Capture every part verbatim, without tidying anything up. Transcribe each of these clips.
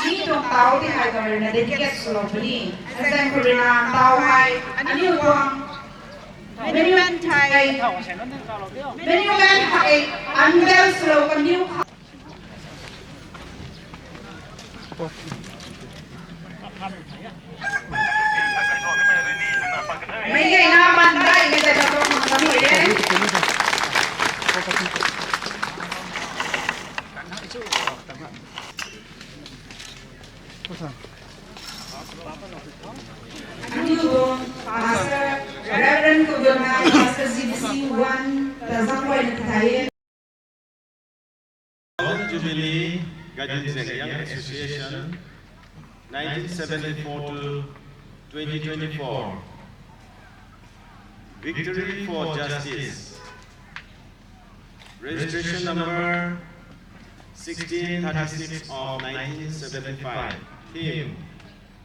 Mi tuang tau ti hei kaw ruina dedicate swlou puni. Azang kaw ruina tau hei aniu tuang monument hei, monument hei unveil swlou kaniw kha. Mei gayna man dai mei tei ta tuang mak kan hui e. Aniu tuang Pastor, Reverend Kudona, Pastor G B C one, ta zang guayna ta thei e. Golden Jubilee, Gaydianzeng Young Association, nineteen seventy-four to twenty twenty-four. Victory for Justice. Registration number sixteen thirty-six of nineteen seventy-five. Theme: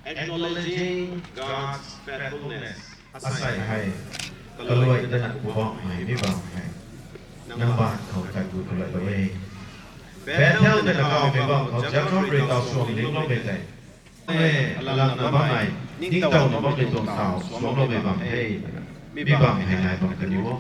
Acknowledging God's Faithfulness. Asei hei kaluai tana Poubauhmei mi bam hei nang baanv khou tat gu kalai bam e. Bethel tana kawmei bam khou Jacob rui taw suang ningloumei tei, e, alamna bammei, ningtowna bammei tuang taw suangloumei bam the, mi bam hei nai bam kaniw o.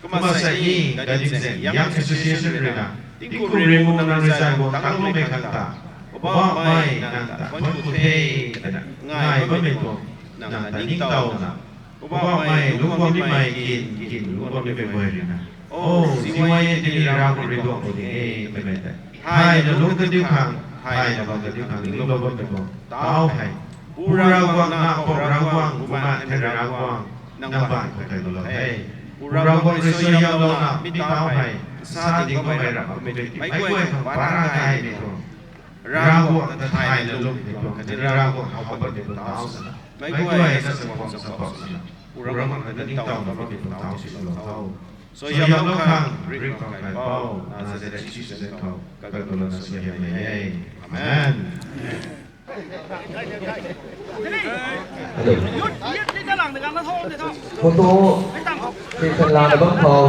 Kumna sei ni Gaydianzeng Young Association ruina tingkum riu nang rui zay guang tangloumei khang ta Poubauhmei nang ta thuanc ku the, twna ngai bammei tuang nang ta ningtowna Poubauhmei lungc bam nimei kin kin lungc bam nimei guay ruina, o, C Y A tini Ravguangc rui duang khou ding e twmei tei thayna lungc kadiu khang, thayna bam kadiu khang ninglou bammei tuang tau hei, Pu Ravguangc, Nac Mpouh Ravguangc, Bumaengh Nthanmei Ravguangc, nang baanv khou kailoulou the. Pu Ravguangc rui suaihiamlouna mi tau hei sa ding bammei ram bammei tei meic guay khang para gaymei tuang Ravguangc ta thayna lungc ni tuang khatni Ravguangc how patmei tuang tau swna, meic guay na sa guang sa pau swna, Pu Ravguangc ta ningtowna bammei tuang tau swlou tho. Suaihiamlou khang ringh khang kaipouc Nazaret Jisu zaeng khou kailouna suaihiam e. Amen. Hello. Photo session lana bam khou.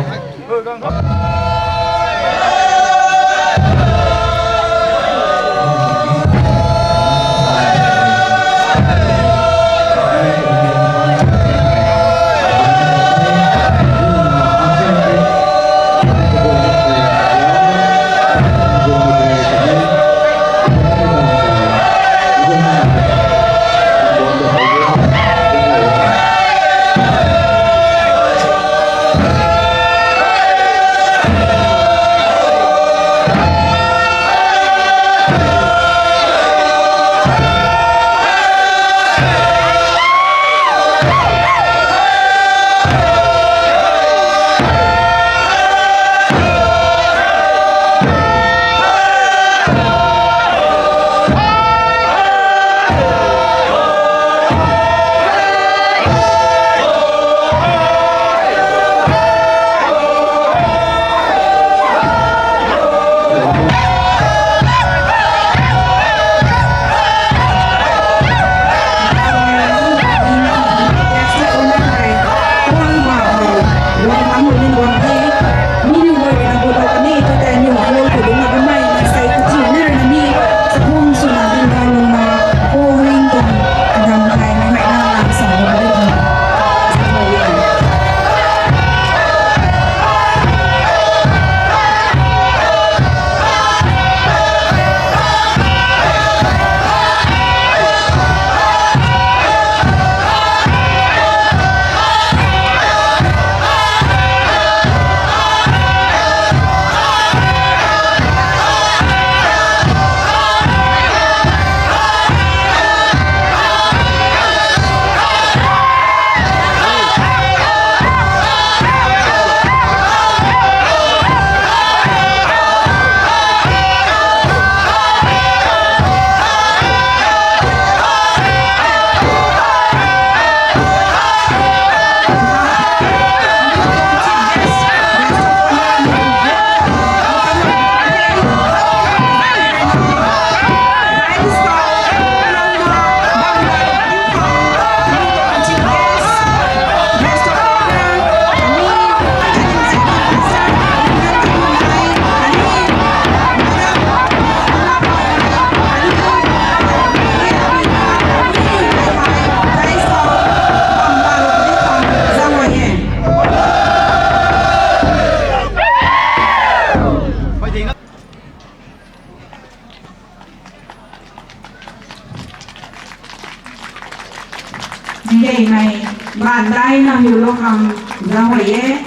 Nau e.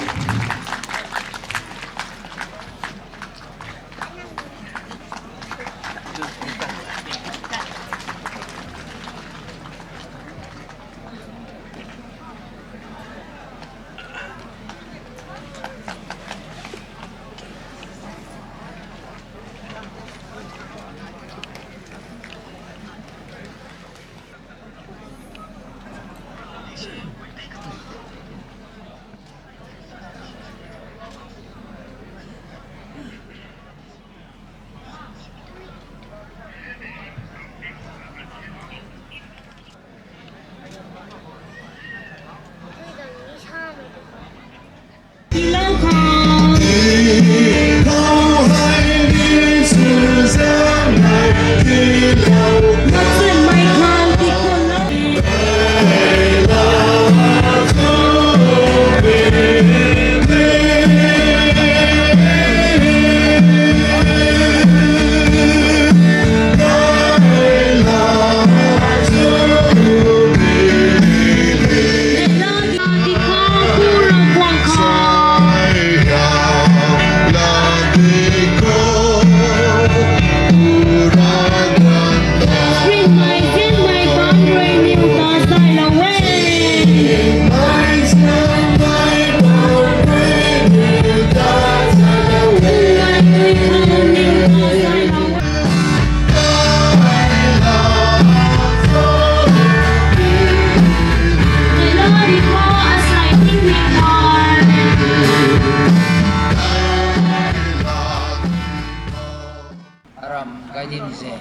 Aram Gaidim ze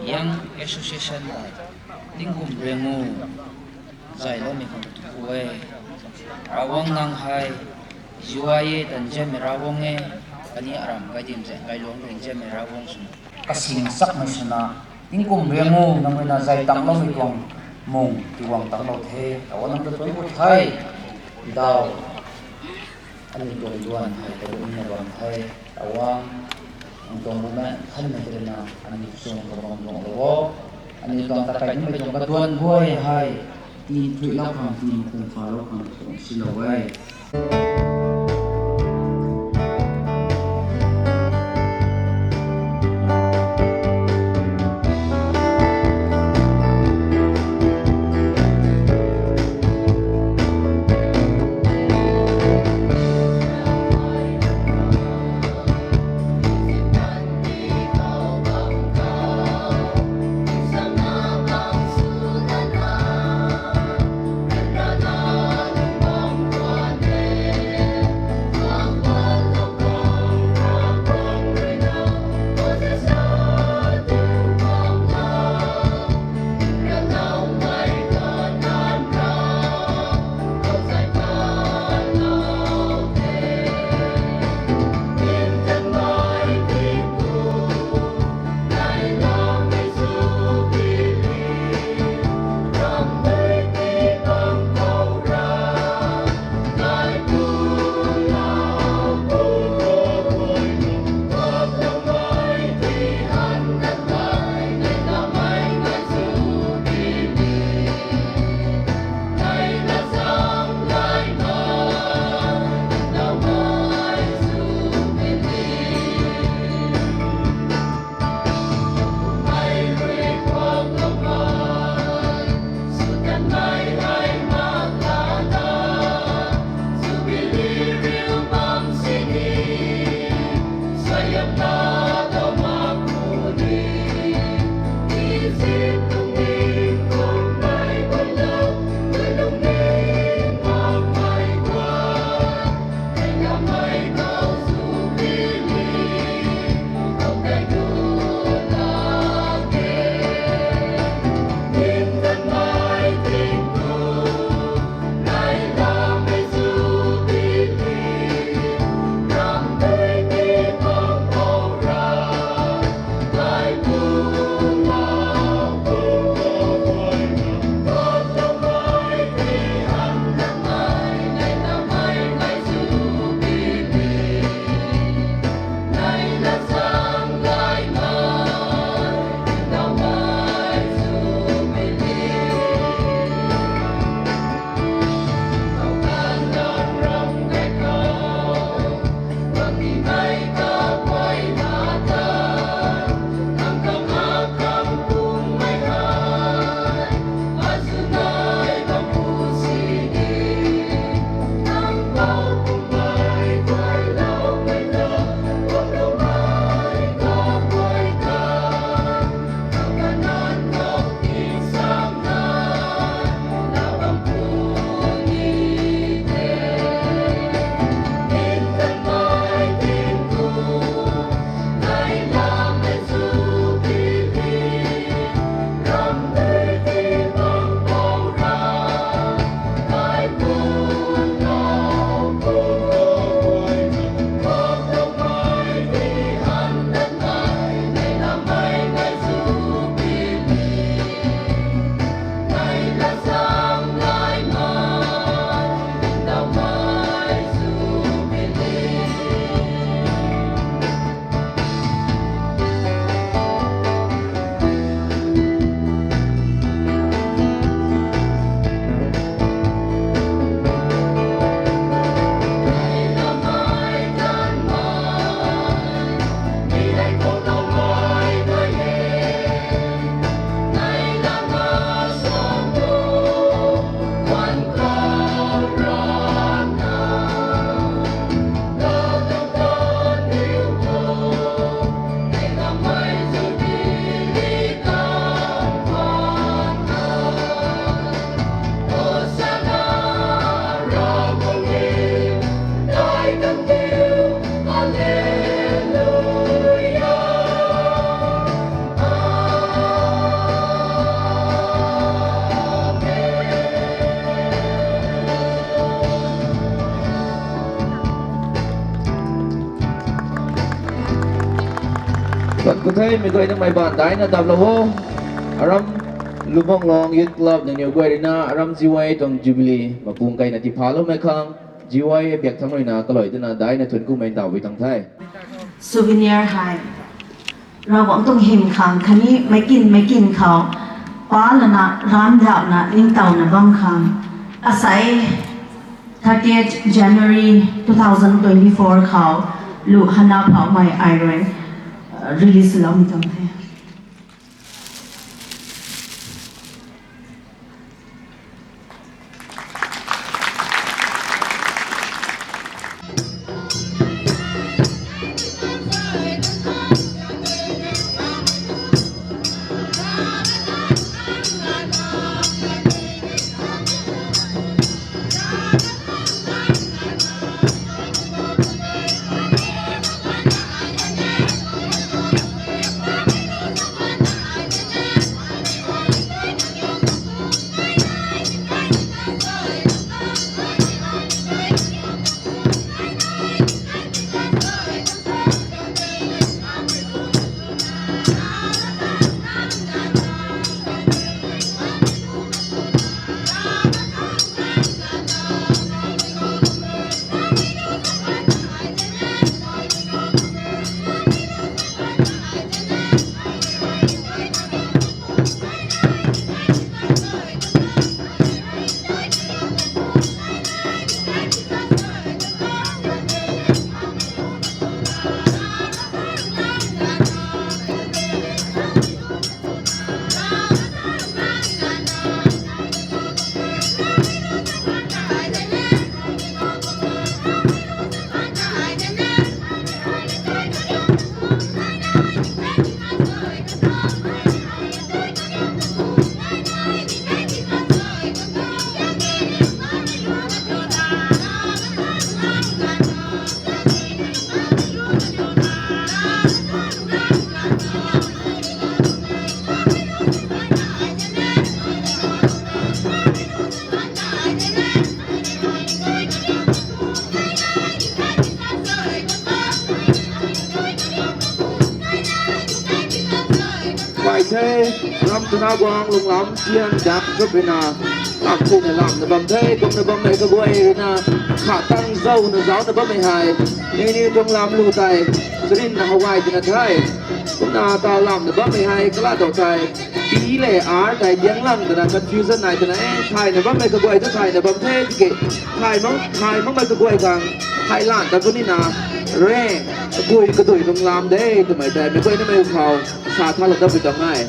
Young Association ta tingkum riangu zayloumei khang tu e. Ravguangc nang hei zuai e, tan zianmei Ravguangc e, kaniw Aram Gaidim ze kailuangc ring zianmei Ravguangc sw kasing sakmei swna tingkum riangu nang ruina zay tangloumei tuang mung tiwang tanglou the. Ravguangc nang ta tuang bu the. Daw. Aniu tuang duan hei kaguangna bam the. Ravguangc, nang tuang bumaengh Nthanmei ta ruina aniu sung kabam guanglou o. Aniu tuang ta kai nimei tuang kaduan guay hei tithuilou khang, ti makung phalou khang tuang silou e. Tan ku the, mei guayna mei baan daina daplou o. Aram Lubang Long Youth Club nangniw guay ruina aram G Y A tuang Jubilee mapung kaina tiphaloumei khang, G Y A biak thangc ruina kalui twna daina thuanc kumei ndauh bui tuang the. Souvenir hei Ravguangc tuang hym khang khatni meic kin meic kin khou pa lana ram dapna ningtowna bam khang, asei thirtieth January two thousand twenty-four khou lu hana phaumei ai rui, uh, release loumei tuang the. Kai the, ram tuna guang lunglam tian dak khup ruina, lam khuna lamna bam the, kumna bammei kaguay ruina, kha tang zauna zauna bammei hei, nini tuang lam lu tei, sarinna hawai tina the, kumna ta lamna bammei hei, kala dou tei, pi le ar tei diang lang twna confusion nai twna, e, thayna bammei kaguay ta thayna bam the, tiki, thay mak, thay makmei kaguay khang, thay lan ta kunina, re, kabui kadui lunglam de, twmei tei, mei guaynamei khou, sa thalou dat pui tuang e.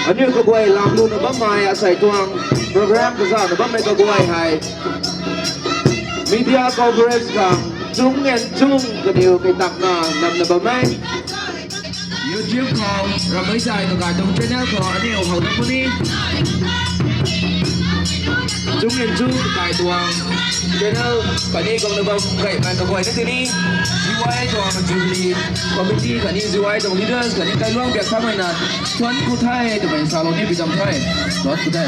Aniu kaguay lam luna bammei asei tuang program kazana bammei kaguay hei media coverage khang Chung and Chung kaniw kaitakna namna bam e. YouTube khou Ramei Zai kakai tuang channel khou aniu how na puni. Chung and Chung kakai tuang channel khatni guangna bam kaimei kaguay na tini, Z Y tuang Jubilee Committee khatni Z Y tuang leaders khatni kailuang biak thamei na thuanc ku the twmei salou ni pi tuang the. Thuanc ku the.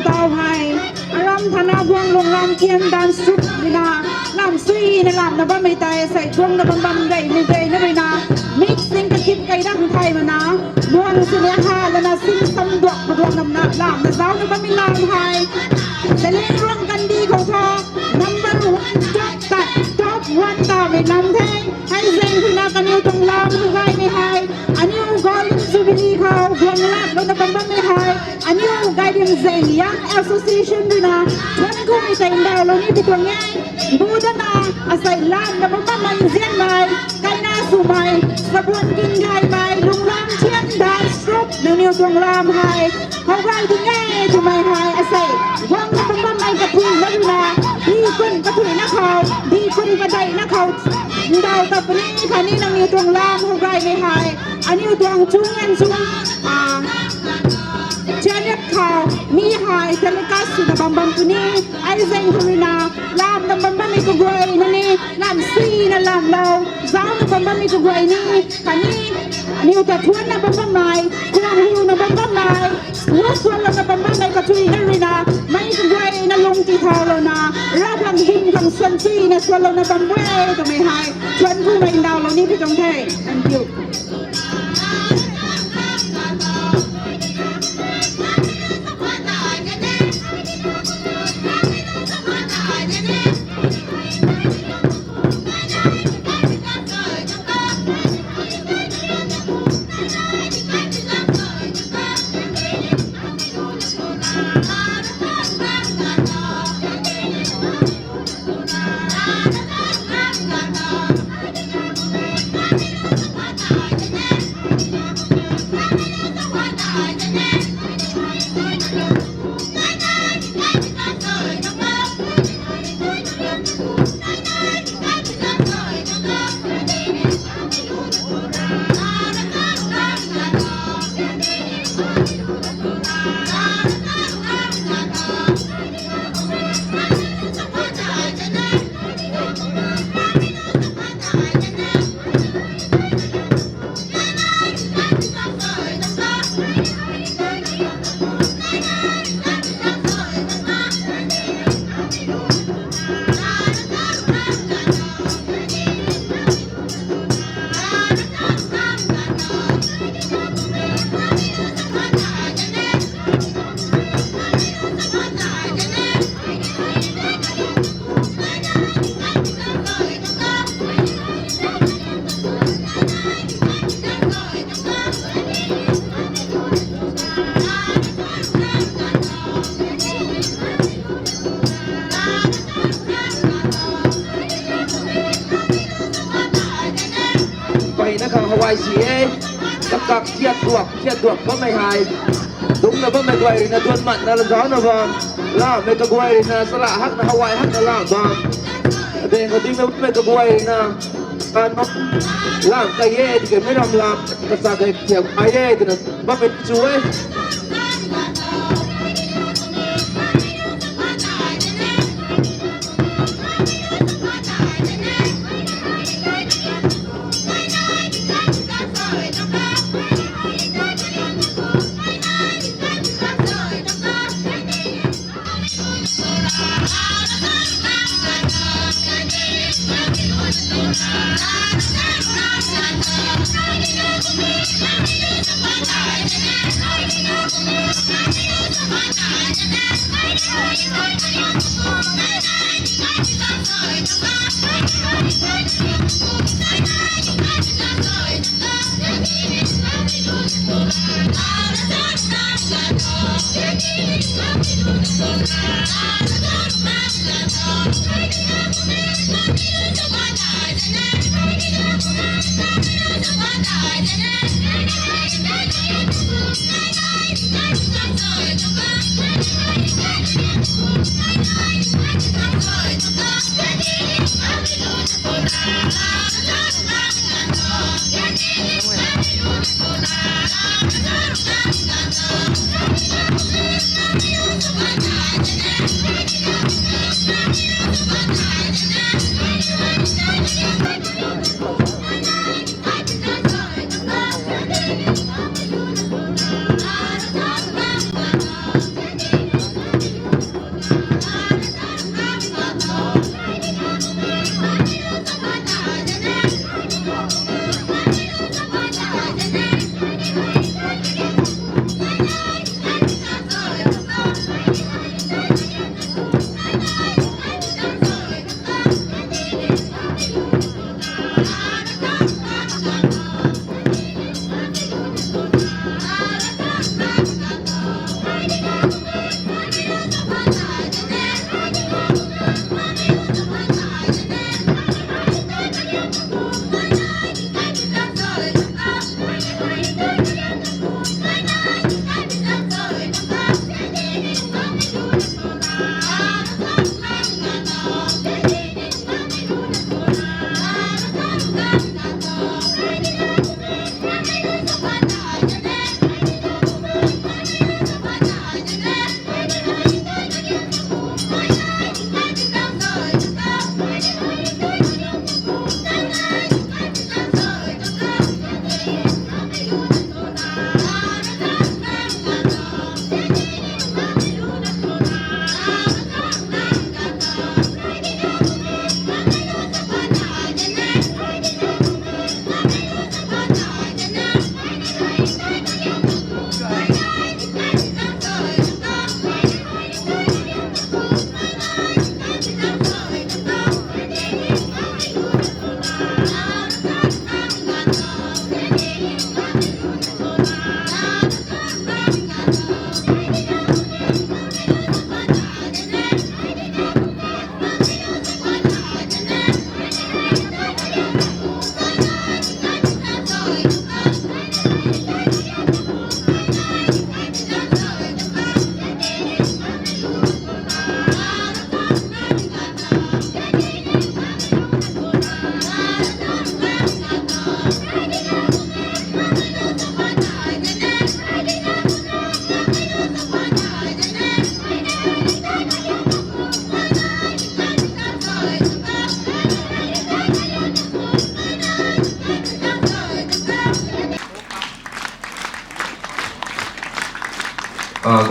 Tau hei, aram thana guang lung ram kian dance troupe rui na, lam sui na lam na bammei tei, sei guang na bam bam gay mei gay na rui na, mixing kakip kai dang thai mana, muang sini ha lana sim sam duak paduak nam na, lam na zau na bammei lam hei. Zeliangrong kandi khou tho, number one top ta, top one ta mei lam the. Hei zeng rui na kaniw tuang lam nu gaymei hei, aniu Golden Jubilee khou guang lak lou na bam bammei hei, aniu Gaidian Zeng Young Association rui na, thuanc kumei tei ndau lou ni pi tuang e. Bu dana, asei lam na bam bammei nzianmei, kaina swmei, Sabuan King gaymei, Lunglam Thian dance troupe, nangniw tuang lam hei, how gay ding e twmei hei, asei, guang na bam bammei kathuina rui na, di kun kathuina khou, di kun padeihna khou, ndau ta puni khatni nangniw tuang lam how gaymei hei, aniu tuang Chung and Chung, ah, channel khou, mi hei telecast swna bam bam puni, hei zeng khou rui na, lam na bam bammei kaguay na ni, lam sui na lam lou, zau na bam bammei kaguay ni, khatni, aniu ta thuanc na bam bammei, kuang hiu na bam bammei, hu suan lou na bam bammei kathuina rui na, mei kaguay na lung ti thau lou na, Ravguangc hym khang suan sui na suan lou na bam e twmei hei, thuanc kumei ndau lou ni pi tuang the. Thank you. Si e, kakak tiat duak, tiat duak bammei hei. Dungcna bammei guay rui na duan matna la zaucna bam. Laumei kaguay rui na sala hakna hawai hakna lau bam. Adeng kadingna bammei kaguay rui na, kanu, lam kai e, tiki meic ram lam, kasa kai thiak kai e, twna bammei chu e.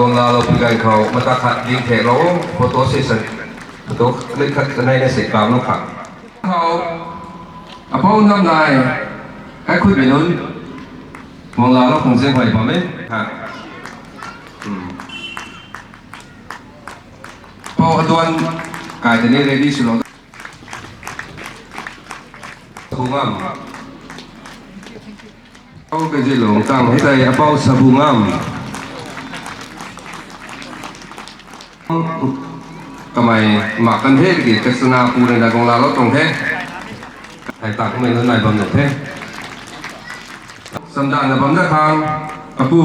Guanglaloupui ganv khou mata khat ding the lo, photo session, photo click khat kanei na se kam nu kha. Khou, apou nam nai, kaikhutmei nunc, guanglalou khang zeng huay bam e. Pou atuan kai tei ni ready swlou. Sabungam. Pou kazilou tang hei tei apou Sabungam. Kamei mak kan the ki kachana pu rui na guanglalou tuang the. Hei tak mei nunc nai bam nuh the. Chamdanna bam dat khang, apu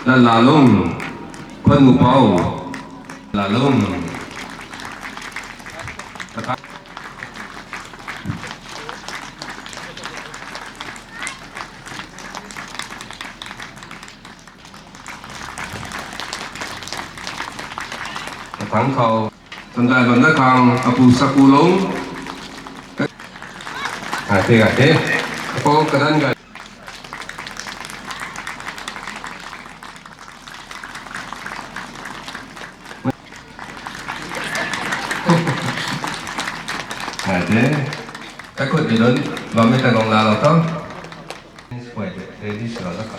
Lallalung, Khunmupou Lalung. Kathang khou chamdanna bam dat khang apu Sakulung. Gay the, gay the. Apu kadan gay. Gay the. Kaikhut ni lun bammei ta guang laalou tho. Ready swlou da kha.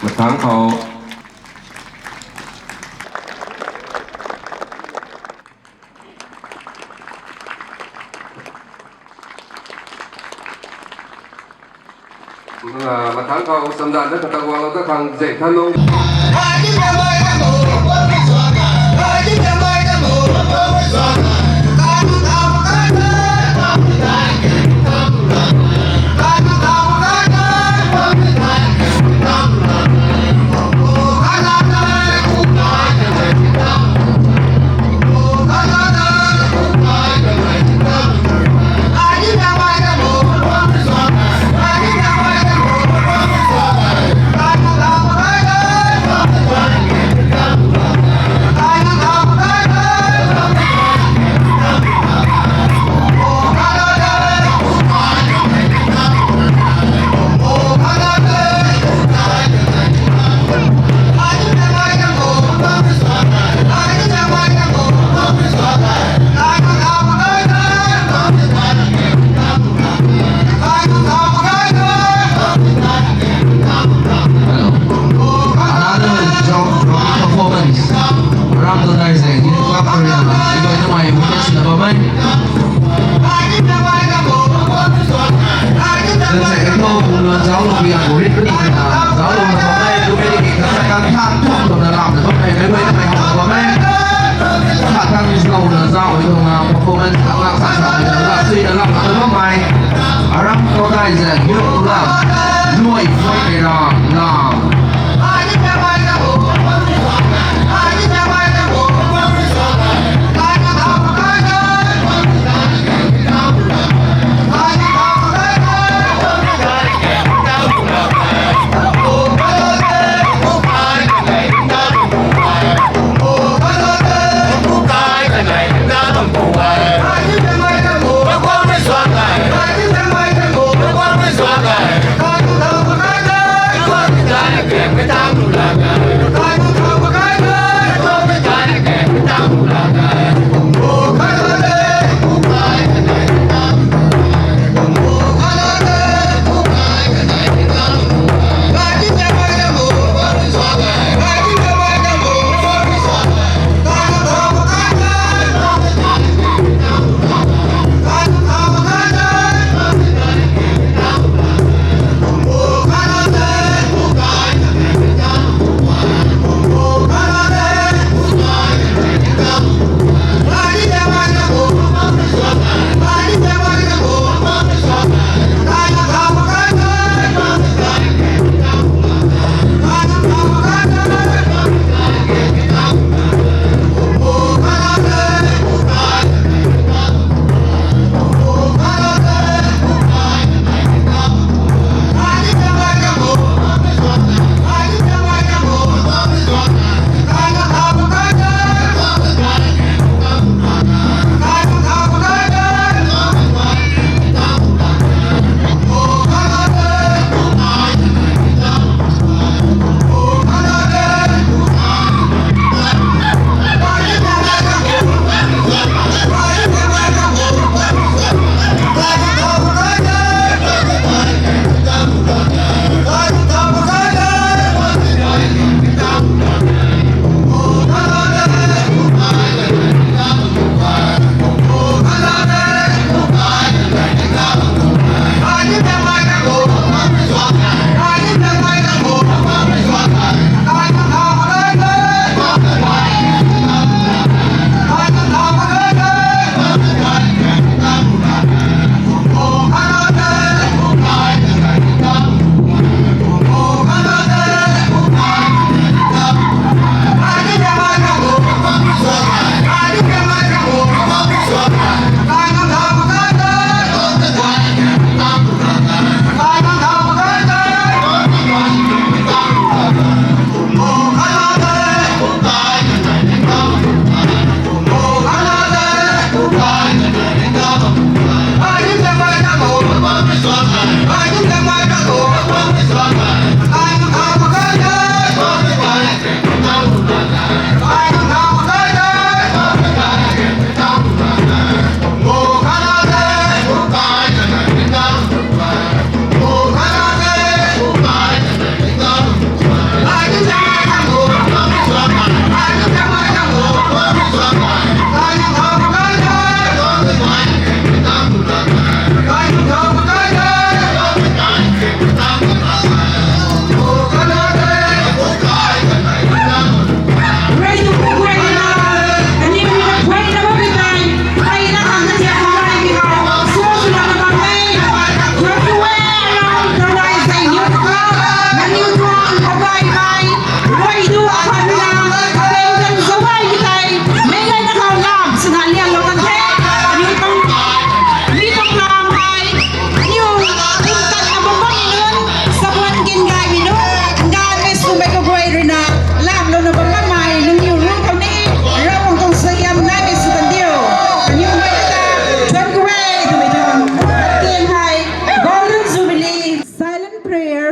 Mathangc khou. Mathangc khou chamdanna kata guanglou dat khang zei thanlung. Another strong, strong performance. Ram tu nai se, ni club area na, ibai na mai, mukha sina ba mai. Sa se, ito, muna zau lo biya, rit rit na, zau lo na ba mai, tu meri ki, sa kan thang thang lo na lam na ba mai, mai mai na mai hang ba mai. Sa thang is lo na zau, ito na performance, ang lang sa sa, na lang sui na lam na ba mai. Aram khou dai zan, youth club, nuai khou kei ram, lam.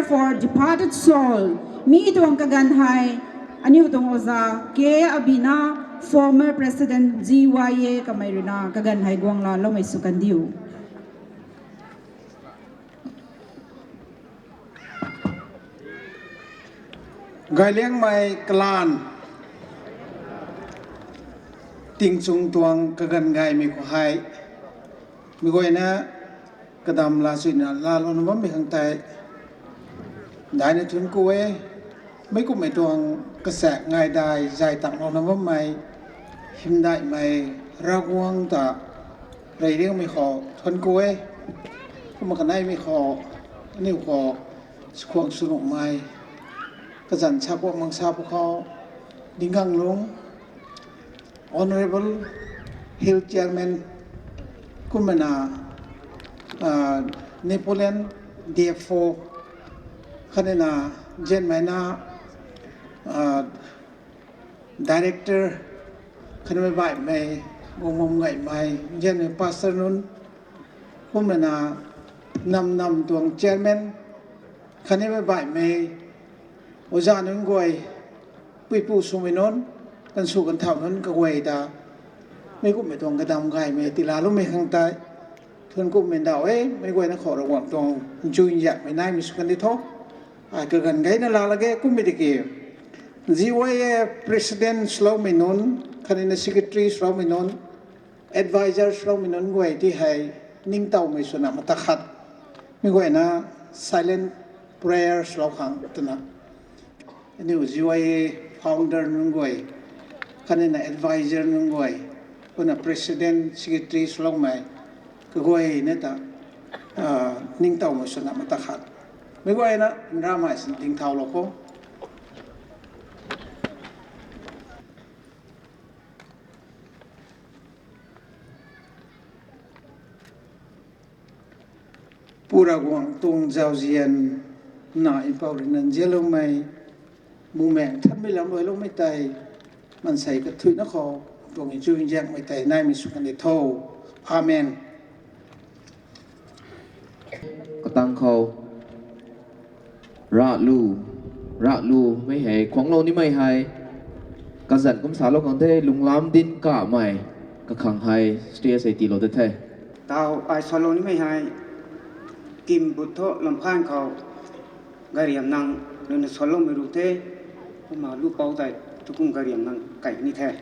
for departed soul. Mi tuang kaganv hei, aniu tuang oja K Abina, former president G Y A kamei ruina kaganv hei guangla loumei sw kandiu. Gailiangmei kalan tingchung tuang kaganv gaymei khou hei, mi guayna kadam la chuina laalouna bammei khang tei daina thuanc ku e. Meic kumhmei tuang kasaek ngaidai zay tanglouna bammei hymdaihmei Ravguangc ta reyriangmei khou thuanc ku e. Kumna kaneimei khou, aniu khou, skhwang swnuhmei kazanc sa kuak mang sa pw khou, Dingganglung, Honourable Hill Chairman, kumna, Napoleon Defoe, khatnina nzianmei na, Director, khatnimei baihmei, Guanghmam Gaymei, nzianmei pastor nunc, kumna nam nam tuang chairman, khatnimei baihmei, oja nunc guay, puipu swmei nunc, kansu kanthau nunc kaguay ta, meic kumhmei tuang kadam gaymei tiilaloumei khang tei thuanc kumhmei ndauh e. Meic guayna khou Ravguangc tuang nchuinzianmei naimei sw kandi tho. Ai kaganv gayna laa lak ge. Kumhmei tiki G Y A president swloumei nunc, khatnina secretary swloumei nunc, advisor swloumei nunc guay ti hei ningtowmei swna mata khat, mi guayna silent prayer swlou khang twna, aniu G Y A founder nunc guay, khatnina advisor nunc guay, kumna president, secretary swloumei kaguayna ta ningtowmei swna mata khat, mi guayna nramei sin dingthaulou khou. Pu Ravguangc tuang zauzian na mpouh rui nzianloumei, Bumaengh Nthanmei lam ruailoumei tei, maansei kathuicna khou tuang nchuinzianmei tei naimei sw kandi tho. Amen. Katang khou ralu, ralu mei hei khuanglou nimei hei kazanc kum salou khang the. Lunglam Dinc Kamei, kakhang hei stage hei tiilou da the. Tau ai salou nimei hei, Kim Butho Lamphan khou Gayriamnang nunc na saloumei ru the. Kumna lupouc tei tukum Gayriamnang kai ni the.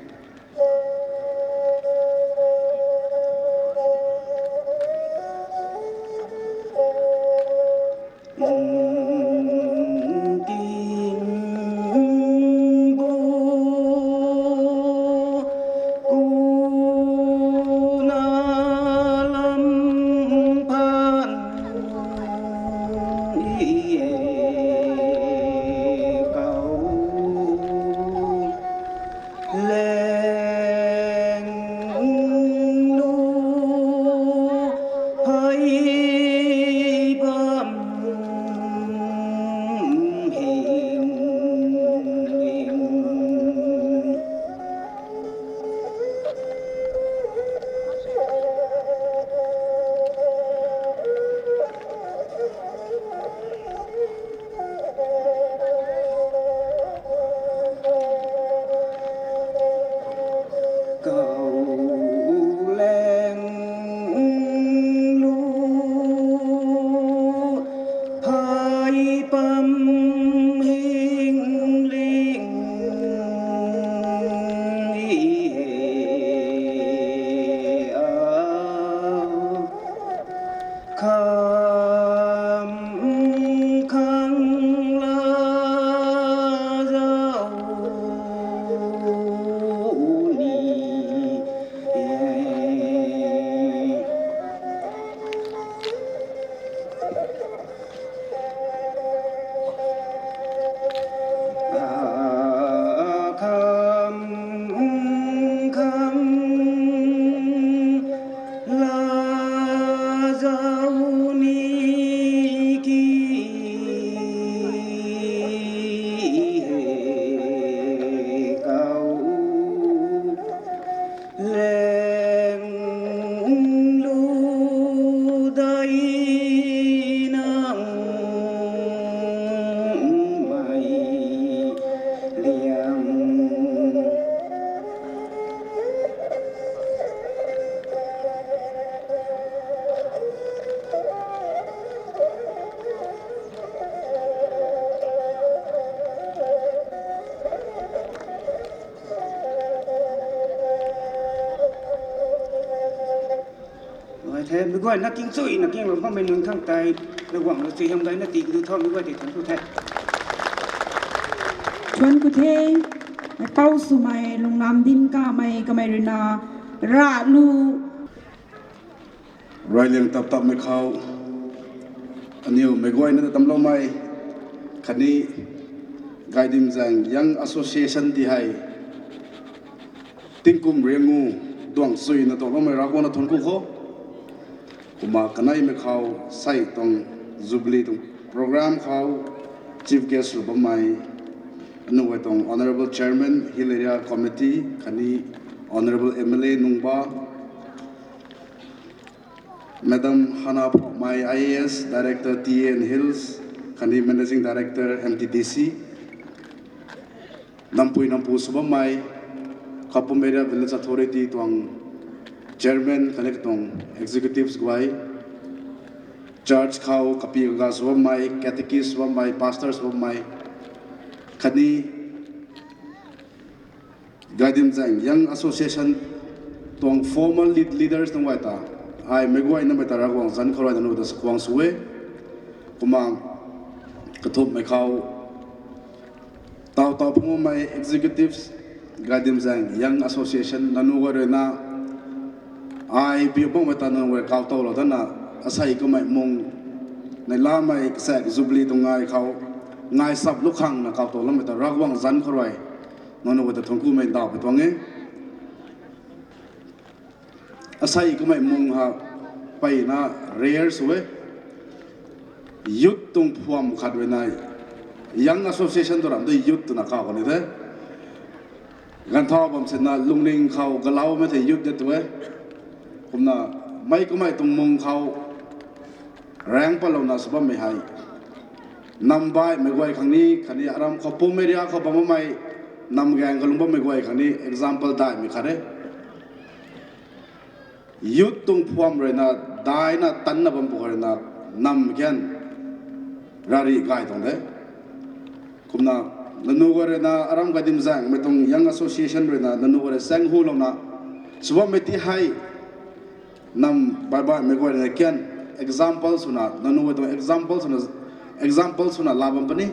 Guayna king chuina kinglou bammei nunc khang tei, Ravguangc rui chui hang gayna ti kadu thaumei guay tei thuanc ku the. Thuanc ku the, pou swmei, lunglam dinc kamei, kamei ruina, ralu. Rayliang tap tapmei khou, aniu meic guayna ta tamloumei, khatni Gaidimzaeng Young Association ti hei, tingkum riangu duang chuina tuangloumei Ravguangc na thuanc ku kho. Kumna kaneimei khou sei tuang Jubilee tuang program khou chief guest sw bammei, aniu guay tuang Honourable Chairman Hill Area Committee khatni Honourable M L A Nungba, Madam Hana Phokmei, I A S, Director, T A and Hills, khatni Managing Director, M T D C, nampui nampu sw bammei, Khapum Area Village Authority tuang Chairman khatni katuang executives guay, church khou kapi kaga sw bammei, catechist sw bammei, pastor sw bammei, khatni Gaidimzaeng Young Association tuang former lead, leaders nunc guay ta, ai meic guaynamei ta Ravguangc zanc khou rui nanu ta sakhwang sw e. Kumna kathumhmei khou, taw taw phungmei executives, Gaidimzaeng Young Association nanu guay ruina, ai biu bammei ta nanu guay kaw towlou dana, asei kamei mung, neihlamei kasaek Jubilee tuang ngai khou, ngai sap lu khangna kaw towloumei ta Ravguangc zanc khou rui, nanu guay ta thuanc kumei ndauhpui tuang e. Asei kamei mung ha, mpeyna rare sw e. Youth tuang phuam khat ruina, Young Association tu ram tu youth twna kaw kani the. Ganvthau bam sina lungning khou galaumei thei youth de tu e. Kumna mei kamei tuang mung khou raeng patlouna sw bammei hei, nam baihmei guay khang ni khatni aram Khapum area khou bam bammei, nam gaeng kalung bammei guay khang ni example daihmei khat e. Youth tuang phuam ruina, daina tanna bam pw ruina, nam gan rari gay tuang de. Kumna, nanu guay ruina, aram Gaidimzaengmei tuang Young Association ruina, nanu guay rui saeng hulouna sw bammei ti hei, nam baihmei guay ruina kan example swna, nanu guay tuang example swna, example swna la bam puni.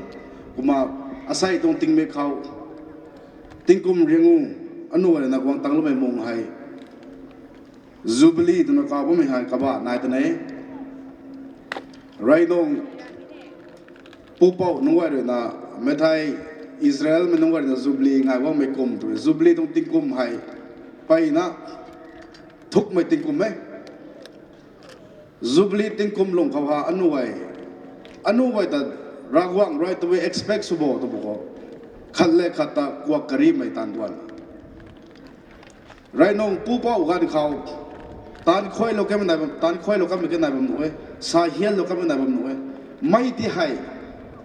Kumna, asei tuang tingmik khou, tingkum riangu, aniu guay ruina guang tangloumei mung hei, Jubilee twna kaw bammei hei kabah nai ta ne. Rainung pupouc nunc guay ruina, mei thei Israelmei nunc guay ruina Jubilee ngai guangmei kum tu, Jubilee tuang tingkum hei, mpeyna thukmei tingkum e. Jubilee tingkum lung khou ha aniu guay, aniu guay ta Ravguangc rui tabui expect sw bo tu bo khou, khat le khat ta kuak karimei taanv duan. Rainung pupouc ganv khou, taanv khuailou kamei nai bam, taanv khuailou kamei ke nai bam nuh e, sa hianlou kamei nai bam nuh e. Mei ti hei,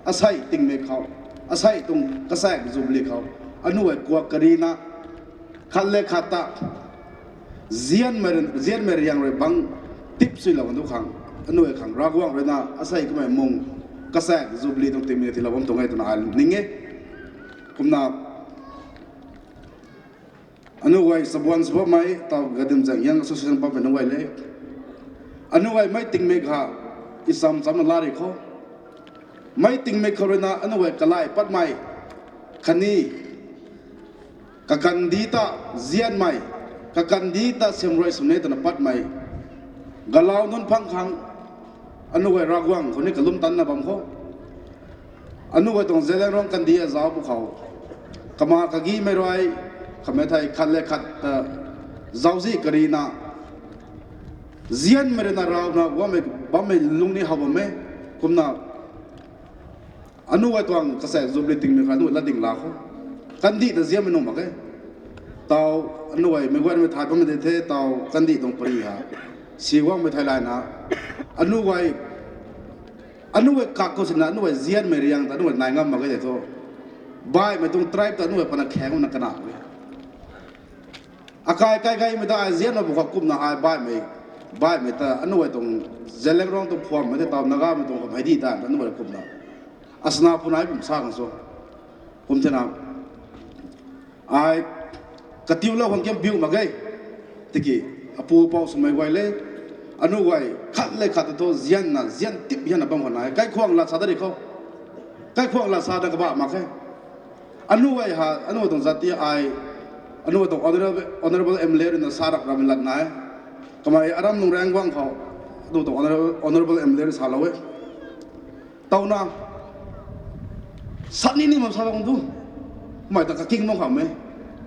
asei tingmik khou, asei tuang kasaek Jubilee khou, aniu guay kuak karina, khat le khat ta, zianmei, zianmei riang rui bang tip suilou kan tu khang, aniu guay khang Ravguangc ruina asei kamei mung, kasaek Jubilee tuang tingmik tiilou bam tuang e twna ai ning e. Kumna, aniu guay chabuan sw bammei, taw Gaidimzaeng Young Association bammei nunc guay le, aniu guay mei tingmik ha, i cham chamna la ri khou, mei tingmik khou ruina aniu guay kalai patmei, khatni kakandih ta zianmei, kakandih ta siamruai swni twna patmei, galau nunc phang khang, aniu guay Ravguangc khou ni kalum tanna bam khou, aniu guay tuang Zeliangrong kandih azauc pw khou, kama kagimei rui, kamei thei khat le khat ta, zauczih karina, zianmei ruina ravna bammei, bammei lungning how bam e. Kumna, aniu guay tuang kasaek Jubilee tingmik khou aniu guay latding la khou, kandih ta zianmei nunc mak e. Taw, aniu guay meic guaymei thay bammei de the, taw kandih tuang pari ha, si guangmei thei layna, aniu guay, aniu guay kak khou sina aniu guay zianmei riang ta aniu guay nai ngam mak ge de thu, baihmei tuang tribe ta aniu guay pana khaeng na kana e. Akai kai gaymei ta ai zianna bu khou kumna ai baihmei, baihmei ta aniu guay tuang Zeliangrong tuang phuammei tei taw Nagamei tuang khou hei di ta aniu guay kumna, asna puna ai kum sa khang sw, kum thena, ai katiulou khang kiam biu mak ge. Tiki, apu pou swmei guay le, Anu guay khat le khat thu zianna, zian tip hianna bam khou nai. Kaikhwang lat sa da ri khou. Kaikhwang lat sa da kabah mak khe. Anu guay ha, anu tuang zat ti ai, anu tuang honorable, honorable M L A rui na sa rap ram lat nai. Kamei aram nung rang guang khou, anu tuang honorable, honorable M L A rui salou e. Tauna, sat ni ni mam sa bam tu. Mei ta kaking bam kham e.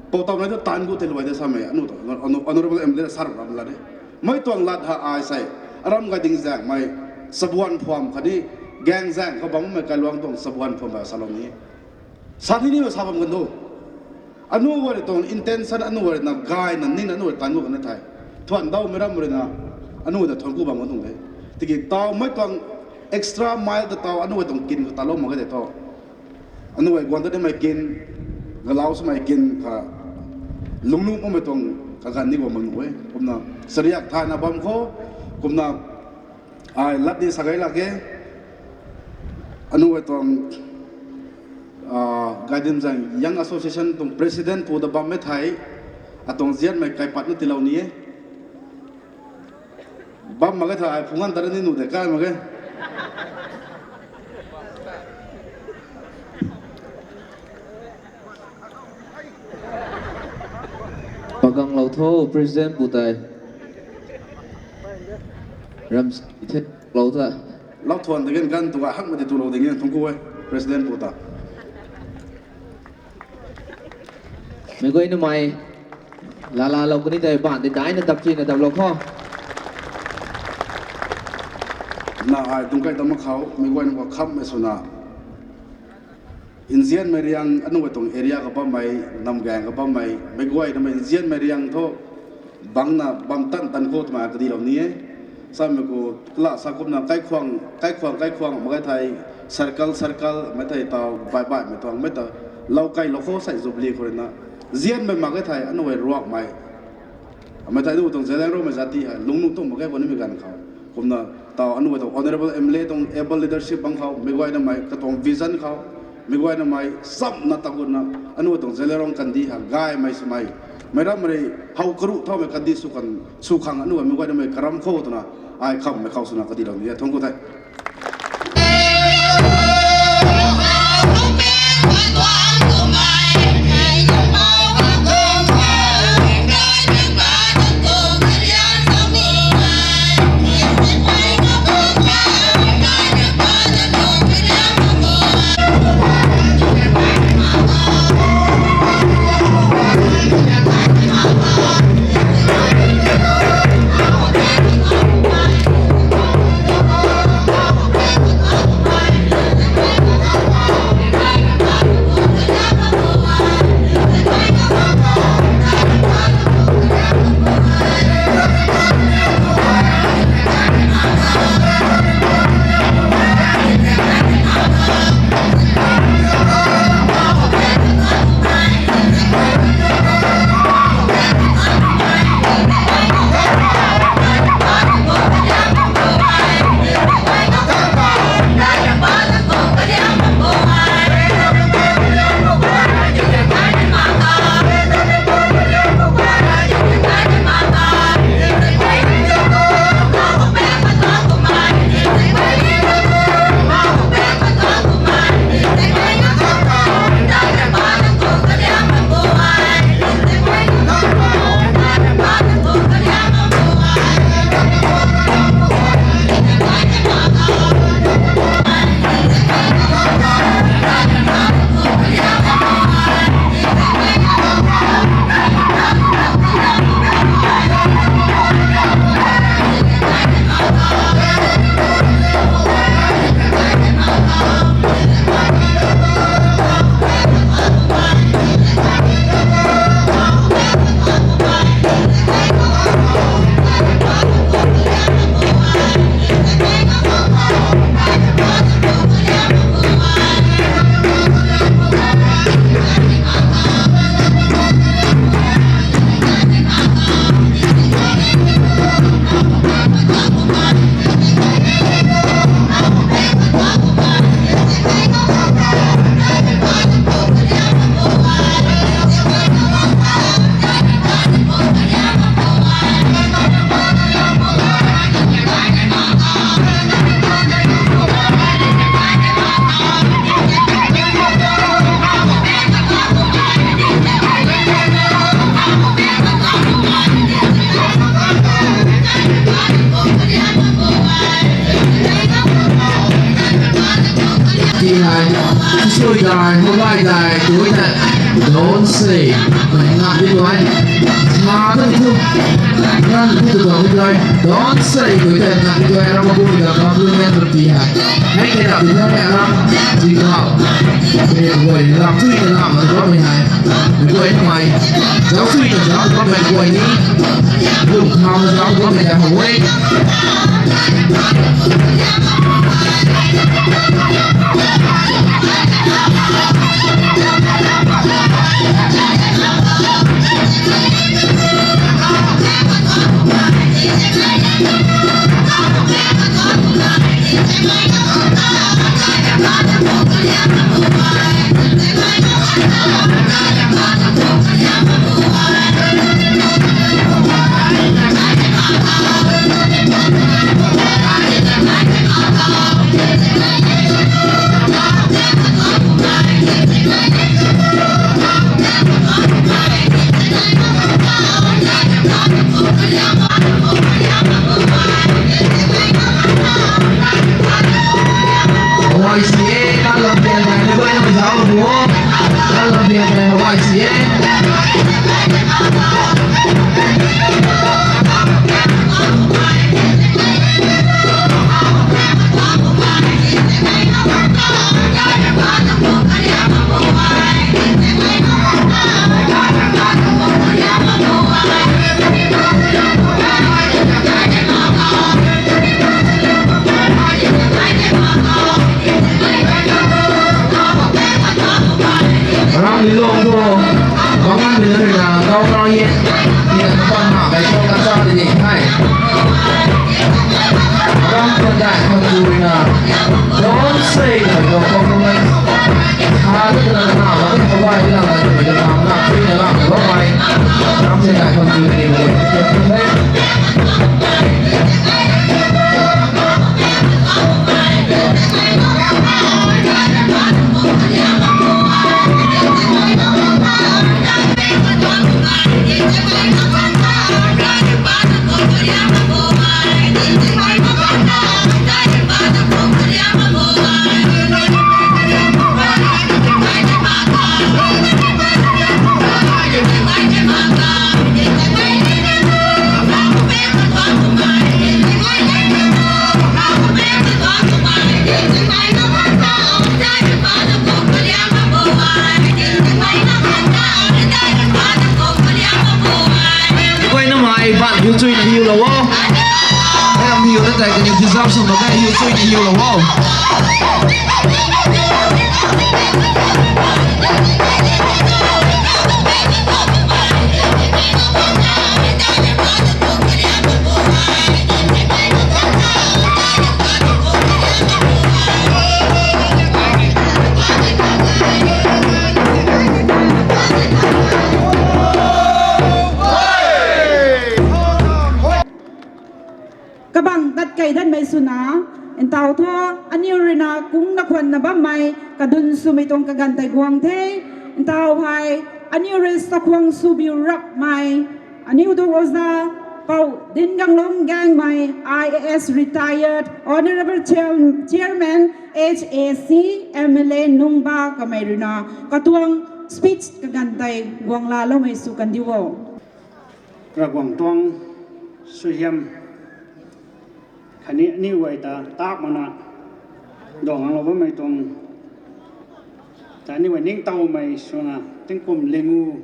Pou tauna tu tan gu te luai de sa mei, anu tuang, hono-, honorable M L A sa rap ram lat de. Mei tuang lat ha ai sei, aram ga ding zaeng mei, sabuan phuam khatni, gaeng zaeng khou bammei kailuang tuang sabuan phuam ba salou ni. Sat ni ni ma sa bam kan tu. Anu guay tuang intention, anu guay na gayna, ningna anu guay tan gu kan the. Thuan daw mei ram rui na, anu guay ta thuan ku bam kan tuang de. Tiki taw mei tuang extra mile ta taw, anu guay tuang kin khou ta lou mak ge de thu. Anu guay guang ta nimei kin, galau swmei kin kha, lungnuh makmei tuang kaganv ni guang bam nuh e. Kumna, sariak thayna bam khou, kumna, ai lat ni sa gay lak e. Anu guay tuang, ah, Gaidim Zaeng Young Association tuang president pu ta bammei thei, atuang zianmei kaipat na tiilou ni e. Bam mak ge tha, ai phungc ganv ta ni nuh de kai mak ge. Paganglou tho, president pu tei. Ram the lou ta. Lau thuan de gen ganv tu ga hak ma di tulou ding e, thuanc ku e, president pu ta. Meic guay namei, laalalou kani tei baan di daina dap china daplou kho. Na ai tuang kai ta mak khou, meic guay nunc khou khammei swna, nzianmei riang, anu guay tuang area khou bammei, namgaeng khou bammei, meic guay namei nzianmei riang thu, bangna bam tan tan khou twmei kadilou ni e. Samei khou, kala sa kumna kaikhwang, kaikhwang, kaikhwang, mak ge thei, circle, circle, mei thei taw, baih baihmei tuang, mei ta, lou kailou khou sei jubilee khou rui na, nzianmei mak ge thei, anu guay ruakmei, mei thei anu tuang Zeliangrongmei zat ti hei, lungnuh tuang mak ge khou nimei ganv khou. Kumna, taw anu guay tuang honorable M L A tuang able leadership bang khou, meic guay namei katuang vision khou, meic guay namei chamna ta gutna, anu guay tuang Zeliangrong kandih ha gaymei swmei, meic ram rui how karuh thaumei kandih sw khang, sw khang anu guay meic guay namei karam khou twna, ai khammei khou swna kadilou ni e, thuanc ku the. Hei, sui dai, mobile dai, tui dai. Don't say, mei ngam di tuai. Sa tu ni tu. Nang tu tu tuang di tuai. Don't say, tui dai, ngam di tuai. Ram bu da, ram bu da, tu ti hei. Hei ke da, tu dai, ram. Di kau. Hei, guay, ram, tui na ram, ram, ram, hei. Mei guay ni mei. Zauc sui na zauc, ram, mei guay ni. Lung tham na zauc, ram, mei da, hei. Hawai si e, kan lam pian tei, mei guay na mei zauc bo. Kan lam pian tei, hawai si e. Ram ni lung tu, bang ngan ni na, kau kau ye, ni na kapang na, bai kau kasa di ni hai. Ram tu dai kau tu na, don't say that you compromise. Ha tu na na, bai kau bai na, bai kau na, bai na, bai na, bai. Ram tu dai kau tu ni, bai kau tu ni. Guay na mei ban hiu chuina hiu lou o. Hei am hiu na tei kaniw deserve sw mak ge, hiu chuina hiu lou o. Kabang tat kei danmei swna, ntau thu, aniu ruina kungna khwanna bammei, kadun swmei tuang kaganv tei guang the, ntau hei, aniu rui sakhwang swbiu rapmei, aniu tuang oja, Pou Dinganglung Gaengmei, I A S retired, Honourable Chair-, Chairman, H A C, M L A nungc ba kamei ruina, katuang speech kaganv tei guanglaloumei sw kandiu o. Ravguangc tuang suaihiam khatni aniw guay ta tak makna duanglou bammei tuang ta aniw guay ningtowmei swna tingkum lingu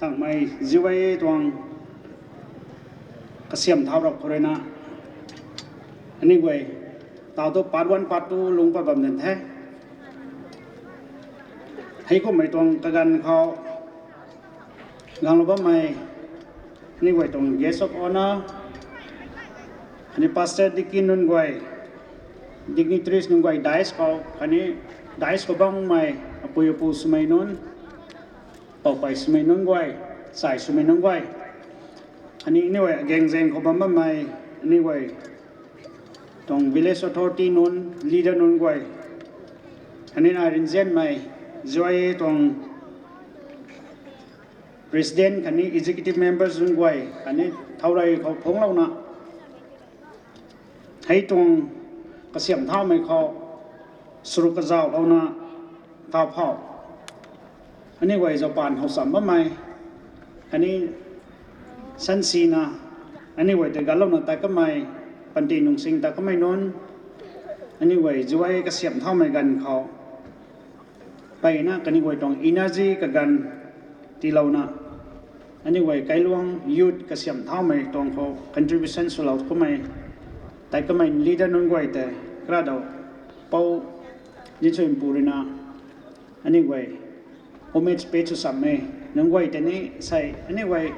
thangmei ziu e tuang kasiam thau rap khou ruina aniw guay tau tu part one, part two lungc pat bam dan the. Hei kummei tuang kaganv khou guanglou bammei aniw guay tuang guest of honour, khatni pastor, deacon nunc guay, dignitaries nunc guay, dais khou khatni dais khou bammei apui apu swmei nunc, poupei swmei nunc guay, sai swmei nunc guay, khatni aniw guay agaeng zaeng khou bam bammei aniw guay tuang village authority nunc, leader nunc guay, khatni nai rinzianmei ziu e tuang president khatni executive members nunc guay khatni thaurey khou phungclouna hei tuang kasiam thaumei khou Saruk kazauhlouna tau phau, aniu guay Japan khou cham bammei, khatni sansina, aniu guay tei ganvlouna tat kamei, panty nungsing tat kamei nunc, aniu guay zuay kasiamh thaumei ganv khou, mpeyna kaniw guay tuang energy kaganv tiilouna, aniu guay kailuang youth kasiamh thaumei tuang khou contribution swlou kamei, tat kamei leader nunc guay tei, kara dau, Pou Zinswmpu ruina, aniu guay homage pay sw chammei nunc guay tei ni sei, aniu guay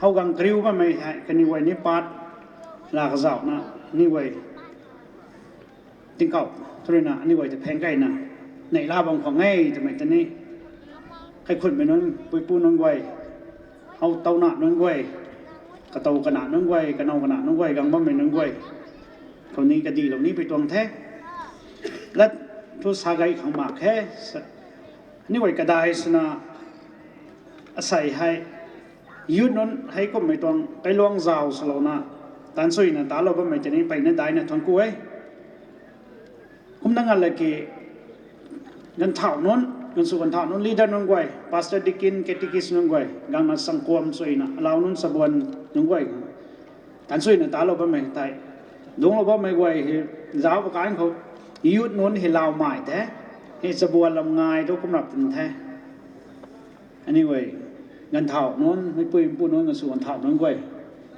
howgang kariu bammei hei kaniw guay ni part laa kazauhna, aniu guay tingkauh thu ruina aniu guay ta phaeng keyna, neihla bam khwan e twmei tei ni, kaikhunmei nunc, puipu nunc guay, how touna nunc guay, katow kana nunc guay, kanow kana nunc guay, gang bammei nunc guay khou ni kadihlou ni pui tuang the. Lat thu sa gay khang mak khe. Aniu guay kadai swna, asei hei youth nunc hei kumhmei tuang kailuang zauc swlouna, taansuina talou bammei tei ni mpeyna daina thuanc ku e. Kumna nga laki, ganvthauh nunc, ganvsw ganvthauh nunc, leader nunc guay, pastor, deacon, catechist nunc guay, gangna sangkuam suina alau nunc, chabuan nunc guay, taansuina talou bammei tei, dungclou bammei guay hei, zauc pakan khou, youth nunc hei laumei the, hei chabuan lam ngai tu kumrap tin the. Aniu guay, ganvthauh nunc, meipui mpu nunc, ganvsw ganvthauh nunc guay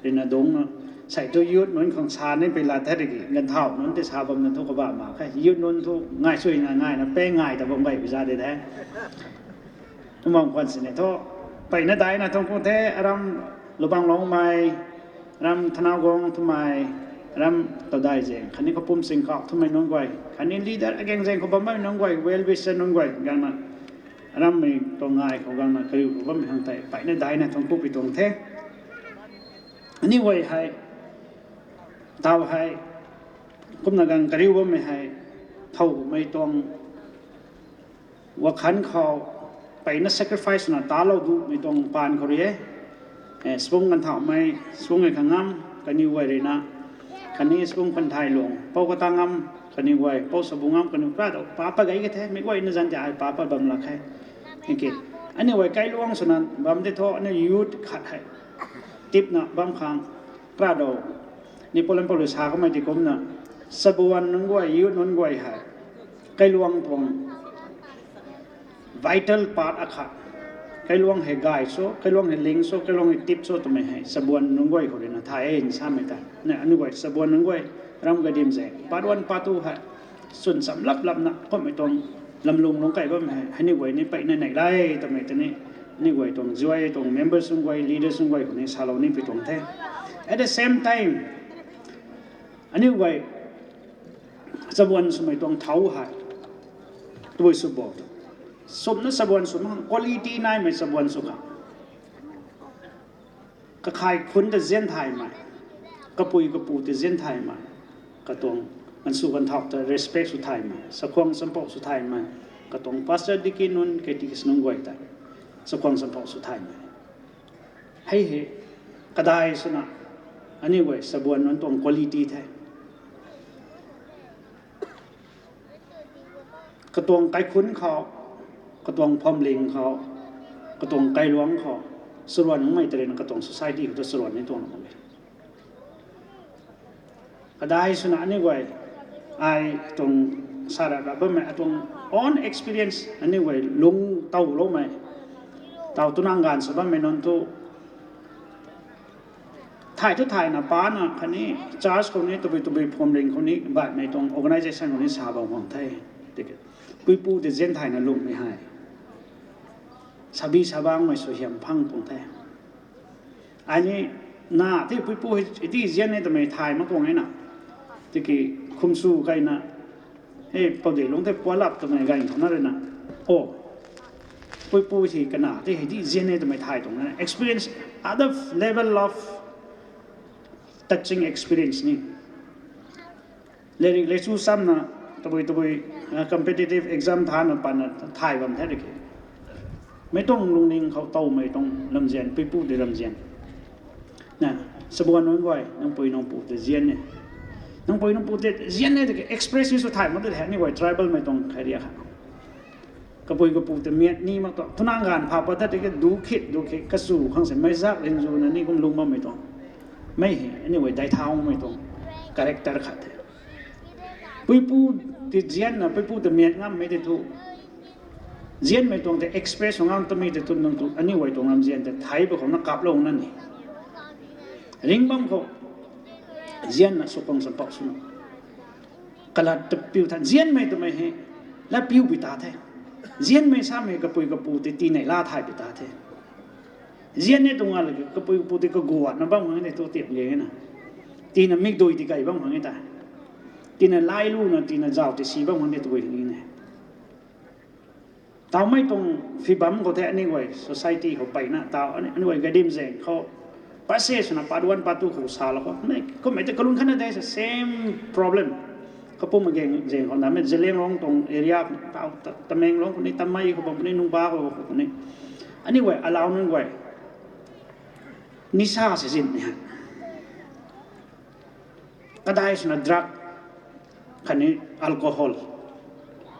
ruina dungcna, sei thu youth nunc khang sa ni pui lat the tiki, ganvthauh nunc tei sa bamna thu kabah mak khe, youth nunc thu ngai suina ngaina pe ngai ta bam gay pi za de the. Kumna khwan sini thu, mpeyna daina thuanc ku the, aram Lubanglongmei, aram Thanaguang twmei, aram Tadaizaeng, khatni Kapumsingkauh twmei nunc guay, khatni leader agangzaeng khou bammei nunc guay, well wisher nunc guay, gangna arammei tuang ngai khou gangna kariulou bammei khang tei mpeyna daina thuanc ku pui tuang the. Aniu guay hei, tau hei, kumna gang kariu bammei hei, thow mei tuang wakhan khou, mpeyna sacrifice swna talou dumei tuang paan khou rui e. Sabung Ganvthauhmei, Sabung Ngai Khangam, kaniw guay ruina, khatni Sabung Khunthailung, Pou Katangam, kaniw guay, Pou Sabu Ngam, kaniw kra dau, pa pat gay ka the, mei guayna zanc ti ai pa pat bam lak khe. Aniu guay kailuang swna bam tei thu, aniu youth khat hei, tipna bam khang, kra dau, ni Pou Lam Pou rui sa kamei ti kumna, chabuan nunc guay, youth nunc guay hei, kailuang tuang vital part akhat. Kailuang hei gay cho, kailuang hei ling cho, kailuang hei tip cho twmei hei chabuan nunc guay khou ruina thay e nsamei ta. Aniu guay chabuan nunc guay, ram gadimzaeng, part one, part two hei, chwn cham lap lapna kumhmei tuang lamlung lungc key bammei hei, aniu guay ni mpeyna neih lay twmei tei ni, aniu guay tuang zuay tuang members nunc guay, leaders nunc guay khou ni salou ni pui tuang the. At the same time, aniu guay chabuan swmei tuang thau hei, tabui sw bo, sumna chabuan sw mak khang quality naimei chabuan sw khang, kakhai khunc ta zian thaymei, kapui kapu ta zian thaymei, katuang ganvsw ganvthauh ta respect sw thaymei, chakhwang champouh sw thaymei, katuang pastor, deacon nunc, catechist nunc guay tei chakhwang champouh sw thaymei, hei hei, kadai swna, aniu guay chabuan nunc tuang quality the. Katuang kaikhunc khou, katuang phamling khou, katuang kailuang khou, charuan nunc mei tei ruina katuang society khou ta charuan ni tuang mak e. Kadai swna aniu guay, ai tuang sarap ra bammei, atuang own experience, aniu guay lung towloumei, tau tunang ganv sw bammei nunc thu, thay thu thayna pana khatni church khou ni, tabui tabui phamling khou ni, baihmei tuang organisation khou ni sa bam khang the. Tiki, puipu tei zian thayna lungmei hei, sabi sabangmei suaihiam phang tuang the. Ai ni, na tei puipu hei di zian e twmei thay mak tuang e na. Tiki, khumsw keyna, e, poudei lungc tei pualap twmei ganv khou na ruina, o, puipu hei kana tei hei di zian e twmei thay tuang na. Experience, other level of touching experience ni. Lairik lei chu chamna, tabui tabui, competitive exam thana pana thay bam the tiki, mei tuang lungning khou towmei tuang ramzian, puipu tei ramzian, na, chabuan nunc guay, nangpui nangpu tei zian e. Nang pui nang pu te zian ne tiki express ni sw thay mak de the, aniu guay tribalmei tuang area kha. Kapui kapu te miat ni mak tuang, twna ganv pha pat ta tiki du khit, du khit, kachu khang se meic zak rinzuna ni kum lung bammei tuang. Mei hei, aniu guay dai thaumei tuang character khat the. Puipu ti zianna, puipu ta miat ngammei tei thu. Zianmei tuang tei express sw ngam tamei tei thu nang tu, aniu guay tuang lam zian tei thei ba khou na kaplou na ni. Ring bam khou. Zianna sw khang sam pak swna. Kalat ta piu tha, zianmei twmei hei, lat piu pui ta the. Zianmei samei kapui kapu tei tinei la thay pui ta the. Zian ne tuang a laki kapui kapu tei kaguatna bam khang e tu tiam ge na. Tina mikdui ti kai bam khang e ta. Tina lailuna, tina zau ti si bam khang e tu gui khang e. Tawmei tuang phi bam khou the aniu guay society khou peyna, taw ani, aniu guay gadim zaeng khou. Passage swna part one, part two khou salou khou. Mei, kummei tei kalun khatna de sa same problem. Kapum agaeng zaeng khou namei Zeliangrong tuang area, taw, ta, Tamenglong khou ni, Tamei khou bam khou ni, Nungba khou, khou ni. Aniu guay, alau nunc guay. Nisa se zin ni hei. Kadai swna drug, khatni alcohol,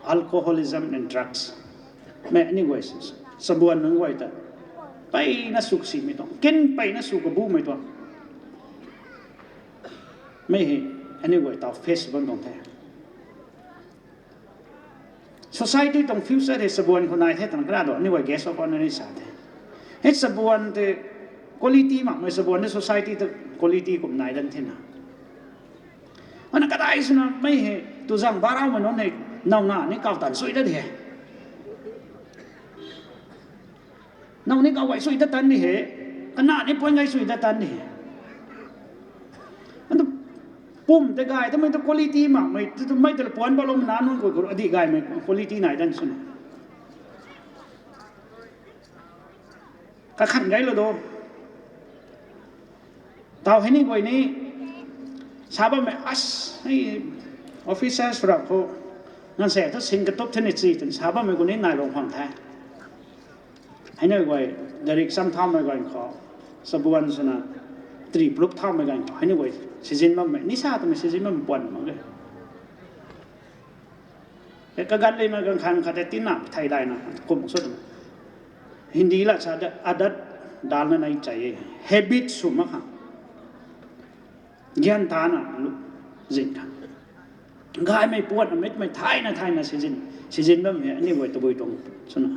alcoholism and drugs. Mei aniu guay, chabuan nunc guay ta. Peyna suk simei tuang, kin peyna suk kabumei tuang. Mei hei, aniu guay taw face bam tuang the. Society tuang future hei chabuan khou nai the twna kara do, aniu guay guest of honour ni sa the. Hei chabuan tei quality makmei chabuan tei society ta quality kum nai dan thena. Ana kadai swna mei hei, tu zang baraumei nunc hei, nauna ni kau tan sui dat he. Nang ni kau gay sui dat tan ni he. Kana ni puan gay sui dat tan ni he. Atu pum tei gay tamei tu quality makmei, tu, tu mei tei puan balou na nunc koi koi adi gaymei quality nai dan swna. Kakhan gaylou do. Taw hei ni guay ni, sa bammei as, hei officers rap khou, nang se thu sing katup the ni chi twna sa bammei gu ni nailou khang the. Hei ni guay, direct sam thaumei ganv khou, chabuan swna, tri plup thaumei ganv khou, hei ni guay, season bammei, nisa twmei season bammei puan mak e. Kaganv leymei ganv khang khat tei tina thei daina kum sw twna. Hindi la sa adat dalna nai chai e. Habit sw mak khang. Gyan tana lu zin khang. Gaymei puan amitmei thaina thaina season, season bam hei aniu guay tabui tuang swna.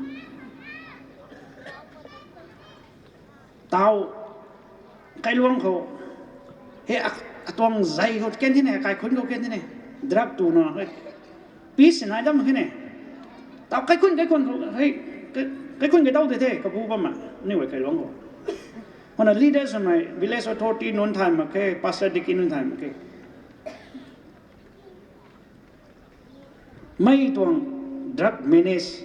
Taw, kailuang khou, hei, atuang zei khou ken thine, kaikhunc khou ken thine, drug tuna, hei, peace nai dam khe ne. Taw kaikhunc, kaikhunc khou, hei, kaikhunc kaidau tei the, kabu bam ma, aniu guay kailuang khou. Hana leaders swmei, village authority nunc thay mak khe, pastor, deacon nunc thay mak khe. Mei tuang drug menace,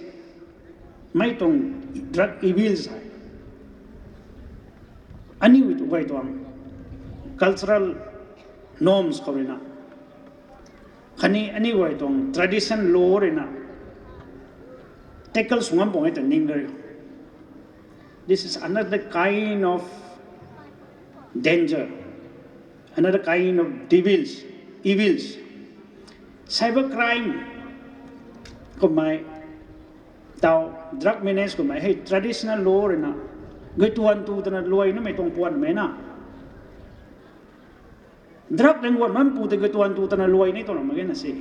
mei tuang drug evils hei. Aniu tu guay tuang cultural norms khou ruina. Khatni aniu guay tuang tradition law ruina. Tackle sw ngam pung e ta ning rui. This is another kind of danger, another kind of devils, evils. Cyber crime kummei, taw drug menace kummei hei traditional law ruina, guay tuan tu twna luai namei tuang puanmei na. Drug ringguan mampu tei guay tuan tu twna luai ni tuang mak ge na se.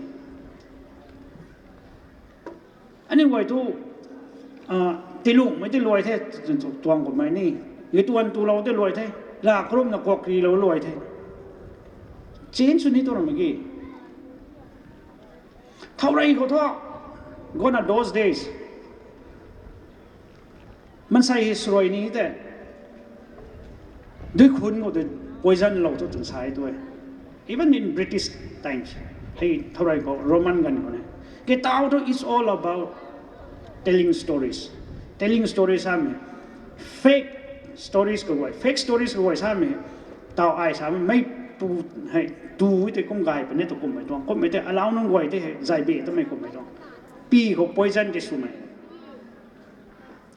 Aniu guay thu, tilungmei tei luai the, tuang kummei ni. Guay tuan tulou tei luai the, la kharumna kuak rilou luai the. Change sw ni tuang mak ge. Thourey khou thu, gone are those days. Mansei hei srui ni tei. Dui khun khou tei poison lou thu twna sa e tu e. Even in British times, hei thourey khou Roman ganv khou ne. Kei taw thu it's all about telling stories. Telling stories samei. Fake stories khou guay. Fake stories khou guay samei. Taw ai samei. Mei pu hei tu tei kum gay puni tu kummei tuang. Kummei tei alau nunc guay tei hei zay be twmei kummei tuang. Pi khou poison tei swmei.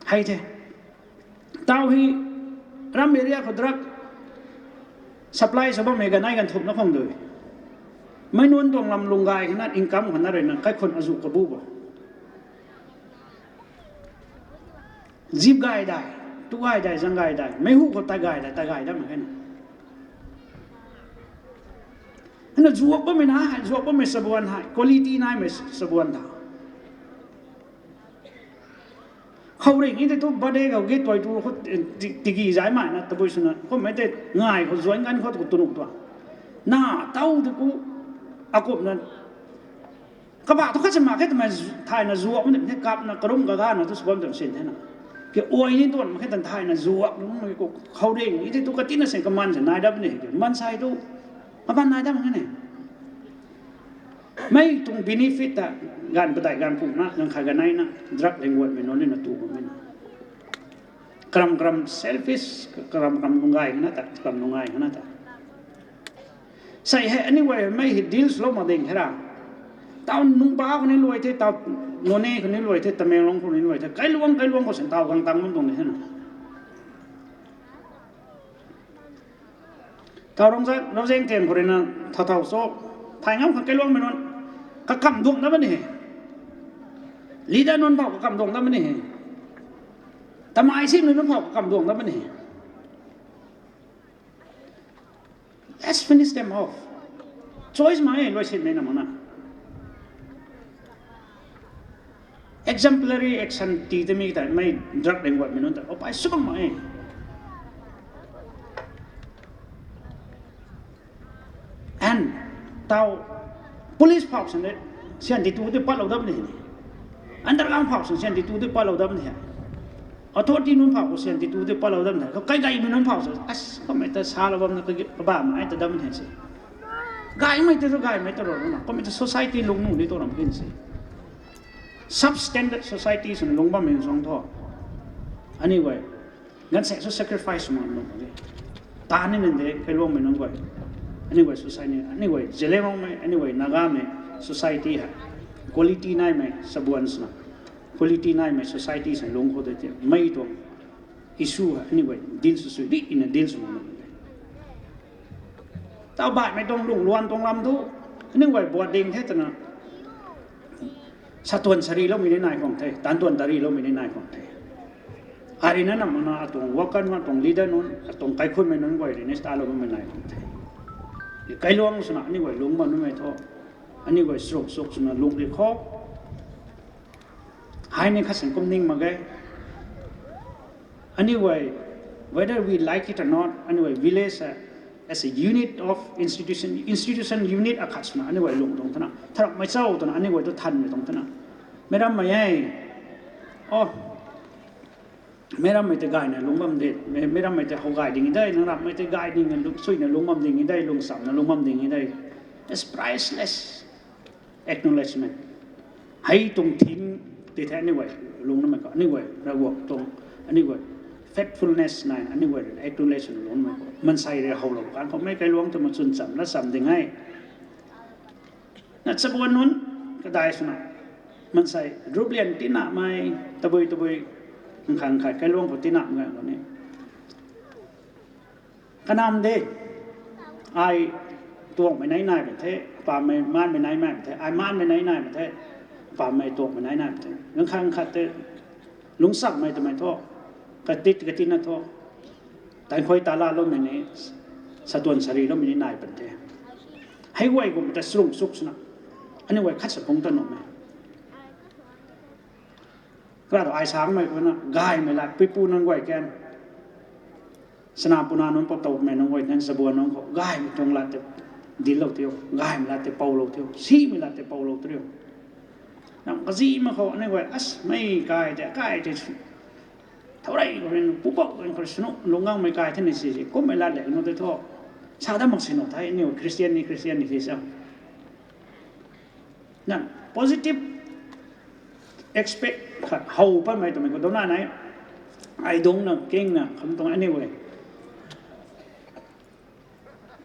Hei the. Taw hei ram area khou drug supply sw bammei ganai ganv thumhna khang dui. Mei nunc tuang lam lung gay hina income khou na rui na kaikhun azu kabu bo. Zip gay dai, tu gay dai, zang gay dai, mei hu khou ta gay dai, ta gay dam khe na. Hina zuak bammei na hei, zuak bammei sabuan hei, quality naimei sabuan ta. Khouringh e tei tu birthday khou git tuai tu khou tiki zai mai na tabui swna kummei tei ngai khou zuan ganv khou tu tunuk tua. Na tau tu ku akumna kabah tu khat se mak khe twmei thayna zuak mak ni kapna karum kagana tu sw bam tuang sin the na. Ke ai ni tuan mak khe tan thayna zuak lungmei khou khouringh e tei tu katina sin kaman se nai dap ni ke mansei tu kaman nai dam khe ne. Mei tuang benefit ta ganv padeih ganv pumna ganv khat ganv neina drug languatmei nunc nina tu bammei na. Karam karam selfish, karam karam lung gay khana ta, karam lung gay khana ta. Sei hei anyway mei hei deal swlou mak ding hei ra. Tau nung ba khou ni luai the, tau Noney khou ni luai the, Tamenglong khou ni luai the, kailuang kailuang khou sin tau gang tang bam tuang ni hei na. Tau Rongzang, Rongzang tian khou rui na thau thau so, thay ngam khang kailuangmei nunc kakam duang na bam ni hei. Leader nunc phau kakam duang na bam ni hei. Tamei simei nunc phau kakam duang na bam ni hei. Let's finish them off. Choice mak e luai sinmei na mak na. Exemplary action ti tei mi ta mei drug languatmei nunc ta apai sw bam mak e. And tau police phau sin de syan ti tu tei patlou dam ni hei. Underground phau sin syan ti tu tei patlou dam ni hei. Authority nunc phau khou syan ti tu tei patlou dam ni hei. Kaigaymei nunc phau sa as kummei ta salou bamna kabamei ta dam ni hei se. Gaymei tei tu gaymei ta rou na kummei ta society lung nuh ni tu ram kin se. Substandard society swna lung bammei suang thu. Anyway, ganv se sw sacrifice sw mak nuh mak e. Ta ni nang de kailuangmei nunc guay. Anyway society, anyway Zeliangrongmei, anyway Nagamei society hei quality naimei sabuan swna, quality naimei society swna lung khou tei ti mei tuang issue hei anyway deal sw sw di ina deal sw mak nuh mak e. Tau baihmei tuang lung luan tuang lam thu anyway buat ding the twna satuan sariloumei ni nai khang the, tantuan tariloumei ni nai khang the. Arina na mana atuang worker nunc, atuang leader nunc, atuang kaikhunmei nunc guay rui ni staloumei nai khang the. Kailuang swna anyway lung bam numei thu, anyway sruk suk swna lung di khou. Hei ni khat sin kum ning mak ge. Anyway, whether we like it or not, anyway village as a unit of institution, institution unit akhat swna anyway lung tuang thena tharamhmei chau twna anyway tu thanmei tuang thena. Meic rammei e. O, meic rammei tei gayna lung bam de, meic rammei tei how gay ding de, nang rammei tei gay ding, suina lung bam ding de, lungchamna lung bam ding de. It's priceless acknowledgement. Hei tuang thing ti the anyway lung namei khou anyway Ravguangc tuang anyway faithfulness nai anyway acknowledge lung namei khou mansei rui howlou kan khou mei kailuang twmei chwn cham na cham ding e. Na chabuan nunc kadai swna mansei ruplian tinamei tabui tabui nkhang khat kailuang khou tinamei khou ni kanam de. Ai tuangmei nai nai bam the, pammei manmei nai nai bam the, ai manmei nai nai bam the, pammei tuangmei nai nai bam the. Nkhang khat te lungchamhmei twmei thu, katit katina thu, tankhui talaloumei ni, satuan sariloumei ni nai pan the. Hei guay kum ta srung suk swna anyway khat sa phung ta nuhmei. Kara tu ai sangmei khou na gaymei lat puipu nunc guay kan, sana puna nunc patowmei nunc guay kan, chabuan nunc khou gaymei tuang lat tei dillou tiu, gaymei lat tei poulou tiu, simei lat tei poulou tiu. Nang kazi mak khou aniu guay as mei kai tei kai tei thourey khou rin pupouc kan khou sunu lungcgangmei kai the ni si kummei lat le nu tei thu sa dat mak si nu the, aniu Christian ni Christian ni si sa. Na positive aspect khat how patmei twmei khou dona nai. Ai dungcna kingna kham tuang anyway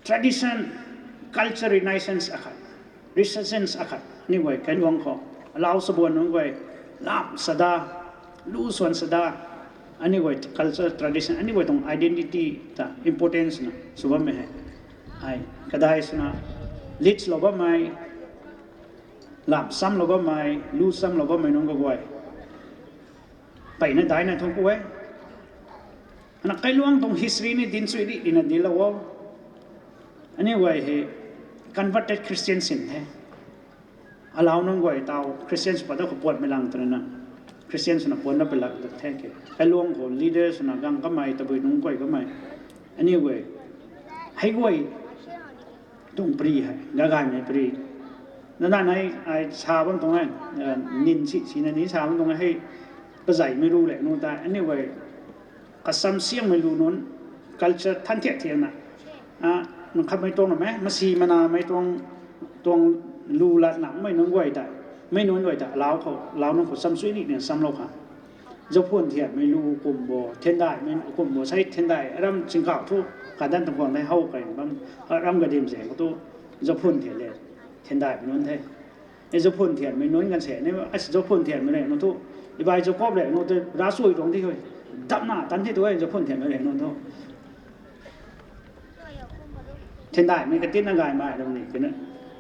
tradition, culture renaissance akhat, resurgence akhat aniu guay kailuang khou alau chabuan nunc guay lam sada, lu swan sada, aniu guay culture tradition aniu guay tuang identity ta importance na sw bammei hei. Ai kadai swna Lead lou bammei, lam samlou bammei, lu samlou bammei nunc kaguay, peyna daina thung ku e. Ana kailuang tuang history ni dinc sui di ina dilou o. Aniu guay hei converted Christian sin the. Alau nunc guay tau Christian sw pat da khou puanmei lang twna, Christian swna puan da pui lak the ke. Kailuang khou leader swna gang kamei, tabui nunc guay kamei, aniu guay, hei guay tuang pri hei gagaymei pri. Nana nai ai sa bam tuang e, nin si sina ni sa bam tuang e, hei pazeimei lu le nu ta aniu guay kasam siangmei lu nunc, culture than thiak thiakna, nang khatmei tuang na me masi manamei tuang, tuang lu latnamei nunc guay ta, mei nunc guay ta lau khou, lau nunc khou sam sui ni nia samlou kha. Zaphun thianmei lu kum bo, thiandaimei kum bo, sei thiandai ram chingkauh thu, kadan tuang guang tei how kai bam, ram kadim zaeng khou tu, zaphun thian le, thiandaimei nunc the. E zaphun thianmei nunc kan se ni, zaphun thianmei le nu thu, ibai Jakob le nu tu, ravsui tuang di hui, damna tan thi tu e, zaphun thianmei le nu thu. Thiandaimei katinna gaymei ram ni kina,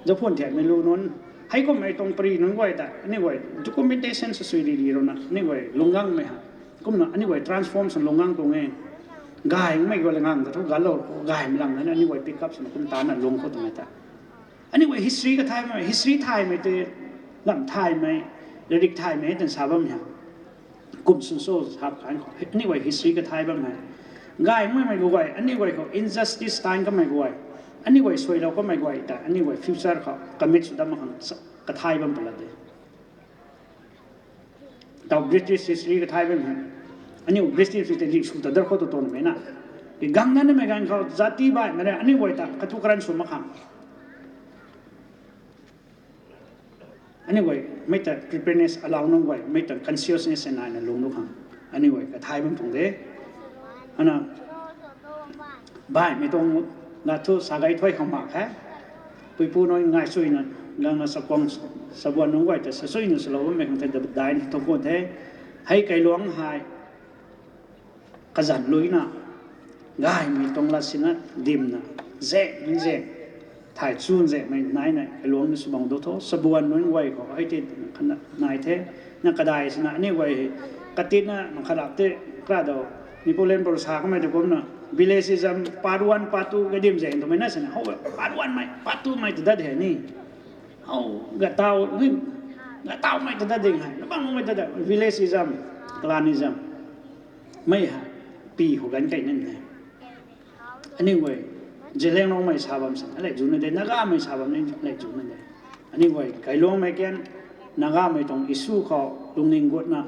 zaphun thianmei lu nunc, hei kummei tuang pri nunc guay ta aniu guay documentation sa sui ri ri runa aniu guay lungngangmei ha. Kumna aniu guay transform swna lunggang tuang e. Gaymei guay le ngang ta thu galou, gaymei lang na aniu guay pick up swna kum tana lung khou tuang e ta. Aniu guay history kathaymei, history thaymei tei, lam thaymei, larik thaymei twna sa bam ha. Kum swn so sa kan khou aniu guay history kathay bam hei, gaymei mei guay, aniu guay khou injustice tan kamei guay, aniu guay suailou kamei guay ta aniu guay future khou commit sw dam khang kathay bam pala de. Tau British history kathay bam hei, aniu British tei ri sw ta dar khou tu tuanmei na, i gang na namei ganv khou jati baihmei re aniu guay ta katu karan sw mak khang. Aniu guay mei ta preparedness alau nunc guay mei ta consciousness naina lung lu khang aniu guay kathay bam tuang de. Ana baihmei tuang lat thu sa gay thuay khang mak khe. Puipu nunc ngai suina, gangna sakuang, sabuan nunc guay ta sa suina swlou bammei khang thei daina thung kun the. Hei kailuang hei kazanc luina, gaymei tuang lat sina dimna, zaeng zaeng, thay chun zaengmei naina kailuang ni sw bang du tho, sabuan nunc guay khou hei ti khatna nai the, na kadai sina aniu guay hei, katina makhalap te, kra dou, Napoleon Bonaparte sa kamei tu kumna, villageism part one, part two kadim zaeng twmei na sina, how part one mei, part two mei ta dat hei ni. How gatau, ni, gataumei ta dat ding hei, nabangmei ta dat, villageism, clanism. Mei hei, pi khou ganv kei nin e. Aniu guay, Zeliangrongmei sa bam sina, alei zuna de, Nagamei sa bam ni, alei zuna de. Aniu guay, kailuangmei kan, Nagamei tuang issue khou, lungning gutna,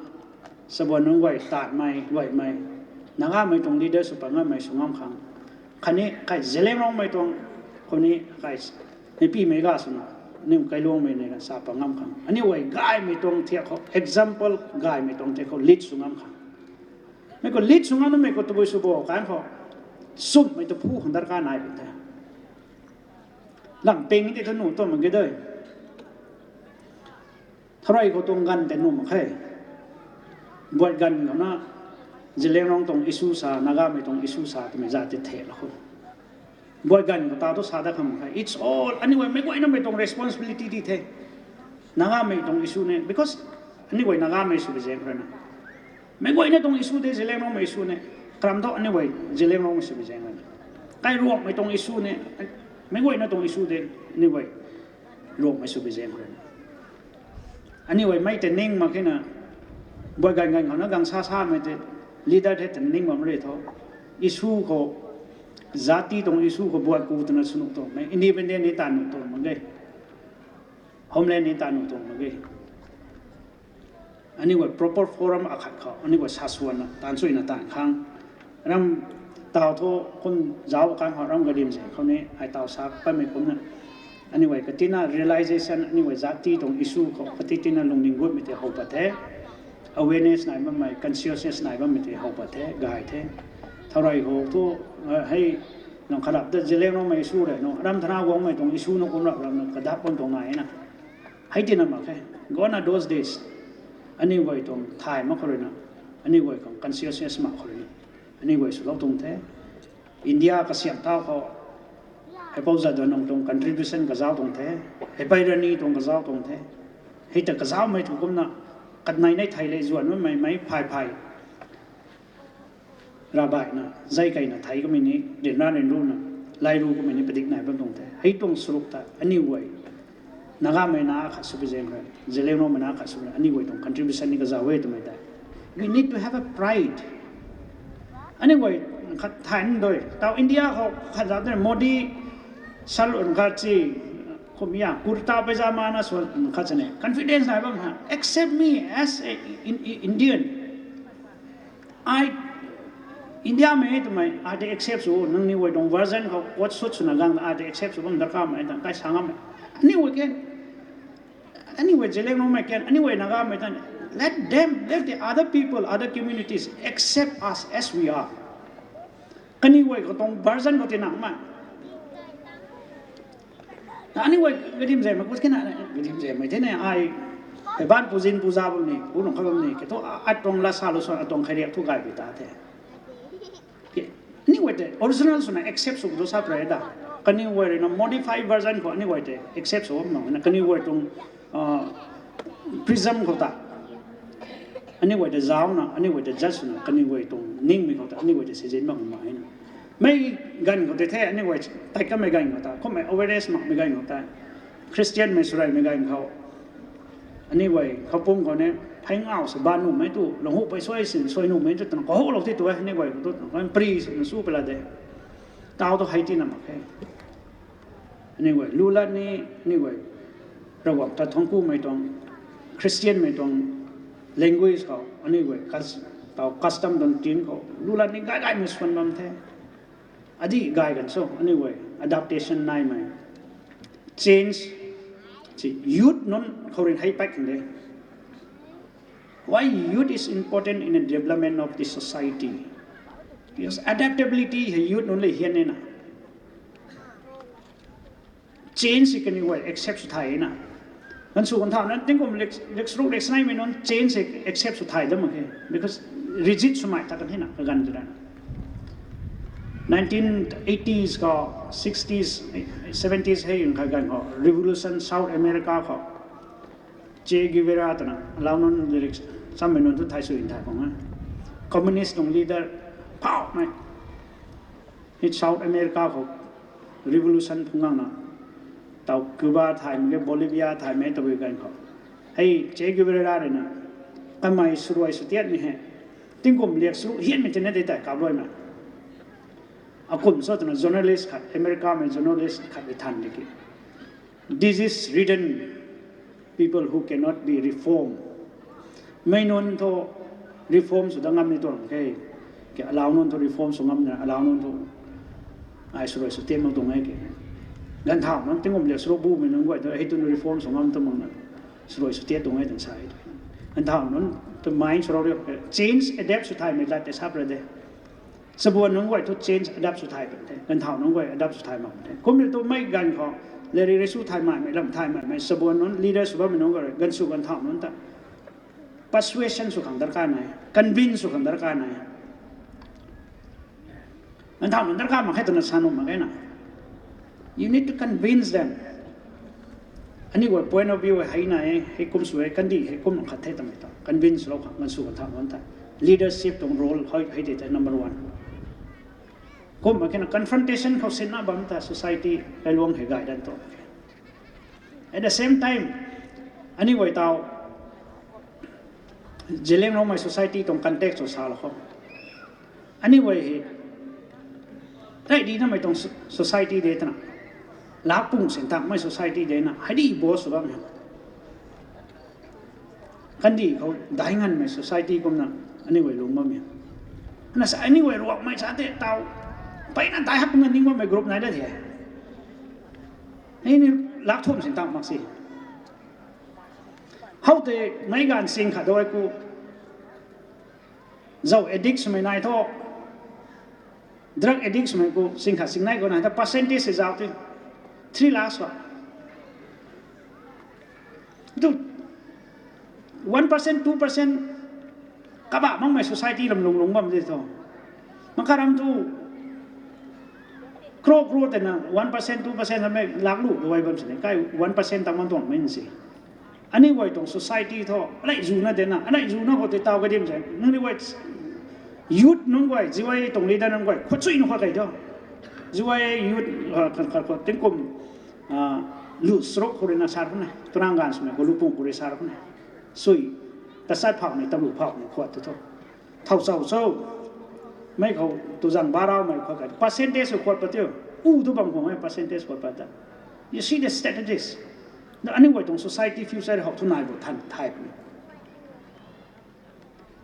sabuan nunc guay, tatmei, guaymei, Nagamei tuang leader sw pat ngammei sw ngam khang. Khatni, kai Zeliangrongmei tuang, khou ni, kai, mipimei ga swna, aniu kailuangmei nei na sa pat ngam khang. Aniu guay gaymei tuang thiak khou, example gaymei tuang thiak khou, lead sw ngam khang. Mei khou lead sw ngam namei khou tabui sw bo kan khou, sumhmei ta phu khang darkar nai pun the. Lam ping tei thu nuh tuang mak ge de. Tharui khou tuang ganv tei nuh mak khe. Buat ganv khou na, Zeliangrong tuang issue sa, Nagamei tuang issue sa twmei za tei the la khou. Buat ganv khou ta thu sa dat khang mak khe. It's all, aniu guay meic guayna mei tuang responsibility di the. Nagamei tuang issue ne, because aniu guay Nagamei sw bi zaeng khou rui na. Meic guayna tuang issue de Zeliangrongmei issue ne. Karam thu aniu guay Zeliangrongmei sw bi zaeng khou rui na. Kairuangmei tuang issue ne. Meic guayna tuang issue de aniu guay Ruangmei sw bi zaeng khou rui na. Aniu guay mei tei ning mak khe na. Buat ganv ganv khou na gang sa samei tei leader the tei ning bam ri tho. Issue khou, jati tuang issue khou buat ku twna sw nuh tuang mei. Independent ni ta nuh tuang mak ge. Homeland ni ta nuh tuang mak ge. Aniu guay proper forum akhat khou aniu guay sa swanna, taanv suina taanv khang. Ram taw thu kum zauc kan khou ram kadim zaeng khou ni, ai taw sa patmei kumna. Aniu guay katina realization, aniu guay jati tuang issue khou kati tina lungning gutmei tei how pat the. Awareness nai bammei, consciousness nai bammei tei how pat the, gay the. Thaurui khou thu, hei, nang kharap ta Zeliangrongmei issue rui, nang ram thana guangmei tuang issue na kum rap ram na kadap bam tuang nai na. Hei tina mak khe, gone are those days. Aniu guay tuang thay mak khou rui na, aniu guay tuang consciousness mak khou rui na, aniu guay swlou tuang the. India kasiam thau khou, Heipou Jadonang tuang contribution kazauh tuang the. Heipei Rani tuang kazauh tuang the. Hei ta kazauhmei thu kumna, katnei nei thei le zuan mamei mei phay phay Rabaihna, zai keina thei kamei ni, ryanra ryanruna, lairu kamei ni padik nai bam tuang the. Hei tuang saruk ta, aniu guay. Nagamei na khat sw pi zaeng kha, Zeliangrongmei na khat sw pi, aniu guay tuang contribution ni kazauh e twmei tei. We need to have a pride. Aniu guay khat thay ndoi. Tau India khou khat zat tei Modi saloon khat si, kum ya, kurta pajama na sw khat sini. Confidence nai bam ha. Accept me as a in, in, Indian. Ai India mei twmei, ai tei accept sw, nangniw guay tuang version khou quote suit swna gang, ai tei accept sw bam darkar mei, tang kai sa ngam mei. Aniu guay ken, aniu guay Zeliangrongmei ken, aniu guay Nagamei tan. Let them, let the other people, other communities accept us as we are. Kaniw guay khou tuang version khou tina ma. Na aniu guay kadim zaeng mei kut kena, kadim zaeng mei the ne ai, ban puzin puza bam ni, pu nung kha bam ni, ke thu atuang la sa lu swan atuang khairiak thu gay bi ta the. Aniu guay tei original swna accept sw tu sa pray da. Kaniw guay rui na modify version khou aniu guay tei accept sw bam na, kaniw guay tuang prism khou ta. Aniu guay tei zauna, aniu guay tei judge swna, kaniw guay tuang ningmei khou ta, aniu guay tei sizin bam ma na. Mei ganv khou tei the, aniu guay tei kamei ganv khou ta, kummei awareness makmei ganv khou ta, Christian mei swraymei ganv khou, aniu guay khou pum khou ne, phey ngau se ban nuhmei tu, lunghu pei suai sin suai nuhmei tu, twna kahou lou ti tu e, aniu guay khou tu, twna pri swna su pela de. Tau tu hei tina mak khe. Aniu guay, lu lat ni, aniu guay, Ravguangc ta thuanc kumei tuang, Christian mei tuang language khou, aniu guay, tau custom tuang tin khou, lu lat ni gay gaymei swan bam the. Adi gay ganv so, aniu guay, adaptation naimei. Change, si youth nunc khou rui hei pat khang de. Why youth is important in the development of the society? Because adaptability hei youth nunc le hian e na. Change si kaniw guay accept sw thay na. Ganv sw ganv thau na, tingkum lek, lek saruk lek sanaimei nunc change si accept sw thay dam mak khe. Because rigid swmei ta kan hei na, kaganv tei na. Nineteen eighties khou, sixties, seventies hei nkhai ganv khou, revolution South America khou. Che Guevara twna, alau nunc lyrics, chammei nunc thu thai sw in thai khang e. Communist tuang leader, pow mei. Hei South America khou revolution phungangna, tau Cuba thaymei, Bolivia thaymei tabui ganv khou. Hei Che Guevara rui na, kamei swruai swtiatmei hei. Tingkum liak sru hianmei tina de tei kapluaimei. Akum cho twna journalist khat, America mei journalist khat rui than di ki. Disease ridden people who cannot be reformed. Mei nunc thu reform sw dat ngam ni tuang khe. Ke alau nunc thu reform sw ngam na, alau nunc thu ai swruai swtiat mak tuang e ke. Ganv thau nunc tingkum liak sru bumei nunc guay thu hei tun reform sw ngam tu mak na. Swruai swtiat tuang e twna sa e. Ganv thau nunc tu mind swruai riu ke. Change, adapt sw thaymei lat tei sap ra de. Sabuan nunc guay thu change, adapt sw thay pan the. Ganv thau nunc guay adapt sw thay mak pan the. Kumna tu mei ganv khou, leri ri sw thay maimei, lam thay maimei, sabuan nunc, leader sw bammei nunc guay, ganv sw ganv thau nunc ta persuasion sw khang darkar nai, convince sw khang darkar nai. Ganv thau nunc darkar mak khe twna sa nuh mak khe na. You need to convince them. Aniu guay point of view hei na e, hei kum sw e, kandih hei kum khat the twmei ta convince lou khang, ganv sw ganv thau nunc ta. Leadership tuang role hei, hei tei tei number one. Kum mak khe na confrontation khou sinna bam ta society kailuang hei gay dan tu. At the same time, aniu guay tau, Zeliangrongmei society tuang context khou salou khou. Aniu guay hei, ready namei tuang so-, society de twna. Laa pung sin tangmei society de na, hei di boss sw bammei. Kandih khou dai nganmei society kumna, aniu guay lung bammei. Na sa aniu guay ruakmei sa tei tau, mpeyna dai hak kumna ning bammei group nai da the. Hei ni lak thum sin tang mak si. How tei meic ganv sing khat doi ku, zau addict swmei nai thu, drug addict swmei ku sing khat sing nai ku nai thu percentage hei zau tei three lakhs khou. Tu one percent, two percent kabah makmei society lam lung lung bam di thu. Makaram tu Crore crore tena one percent two percent hamei lak lu dui bam sini kai one percent tang man tuang mei si. Aniu guay tuang society thu anei zuna dena anei zuna khou tei taw ka dim se nang ni guay youth nunc guay ziway tuang leader nunc guay khut sui nu khou kai tho. Ziway youth khat khat khou tingkum lu srok khou rui na sar khou ne tunang ganv swmei khou lupung khou rui sar khou ne sui tasat phau ni talu phau ni khuat tu tho. Thau chau cho. Mei khou tu zang barau mei khou kai percentage khou khuat pat tio. U tu bam khou mei percentage khuat pat ta. You see the statistics. Na aniu guay tuang society future hou tu nai bo than thai puni.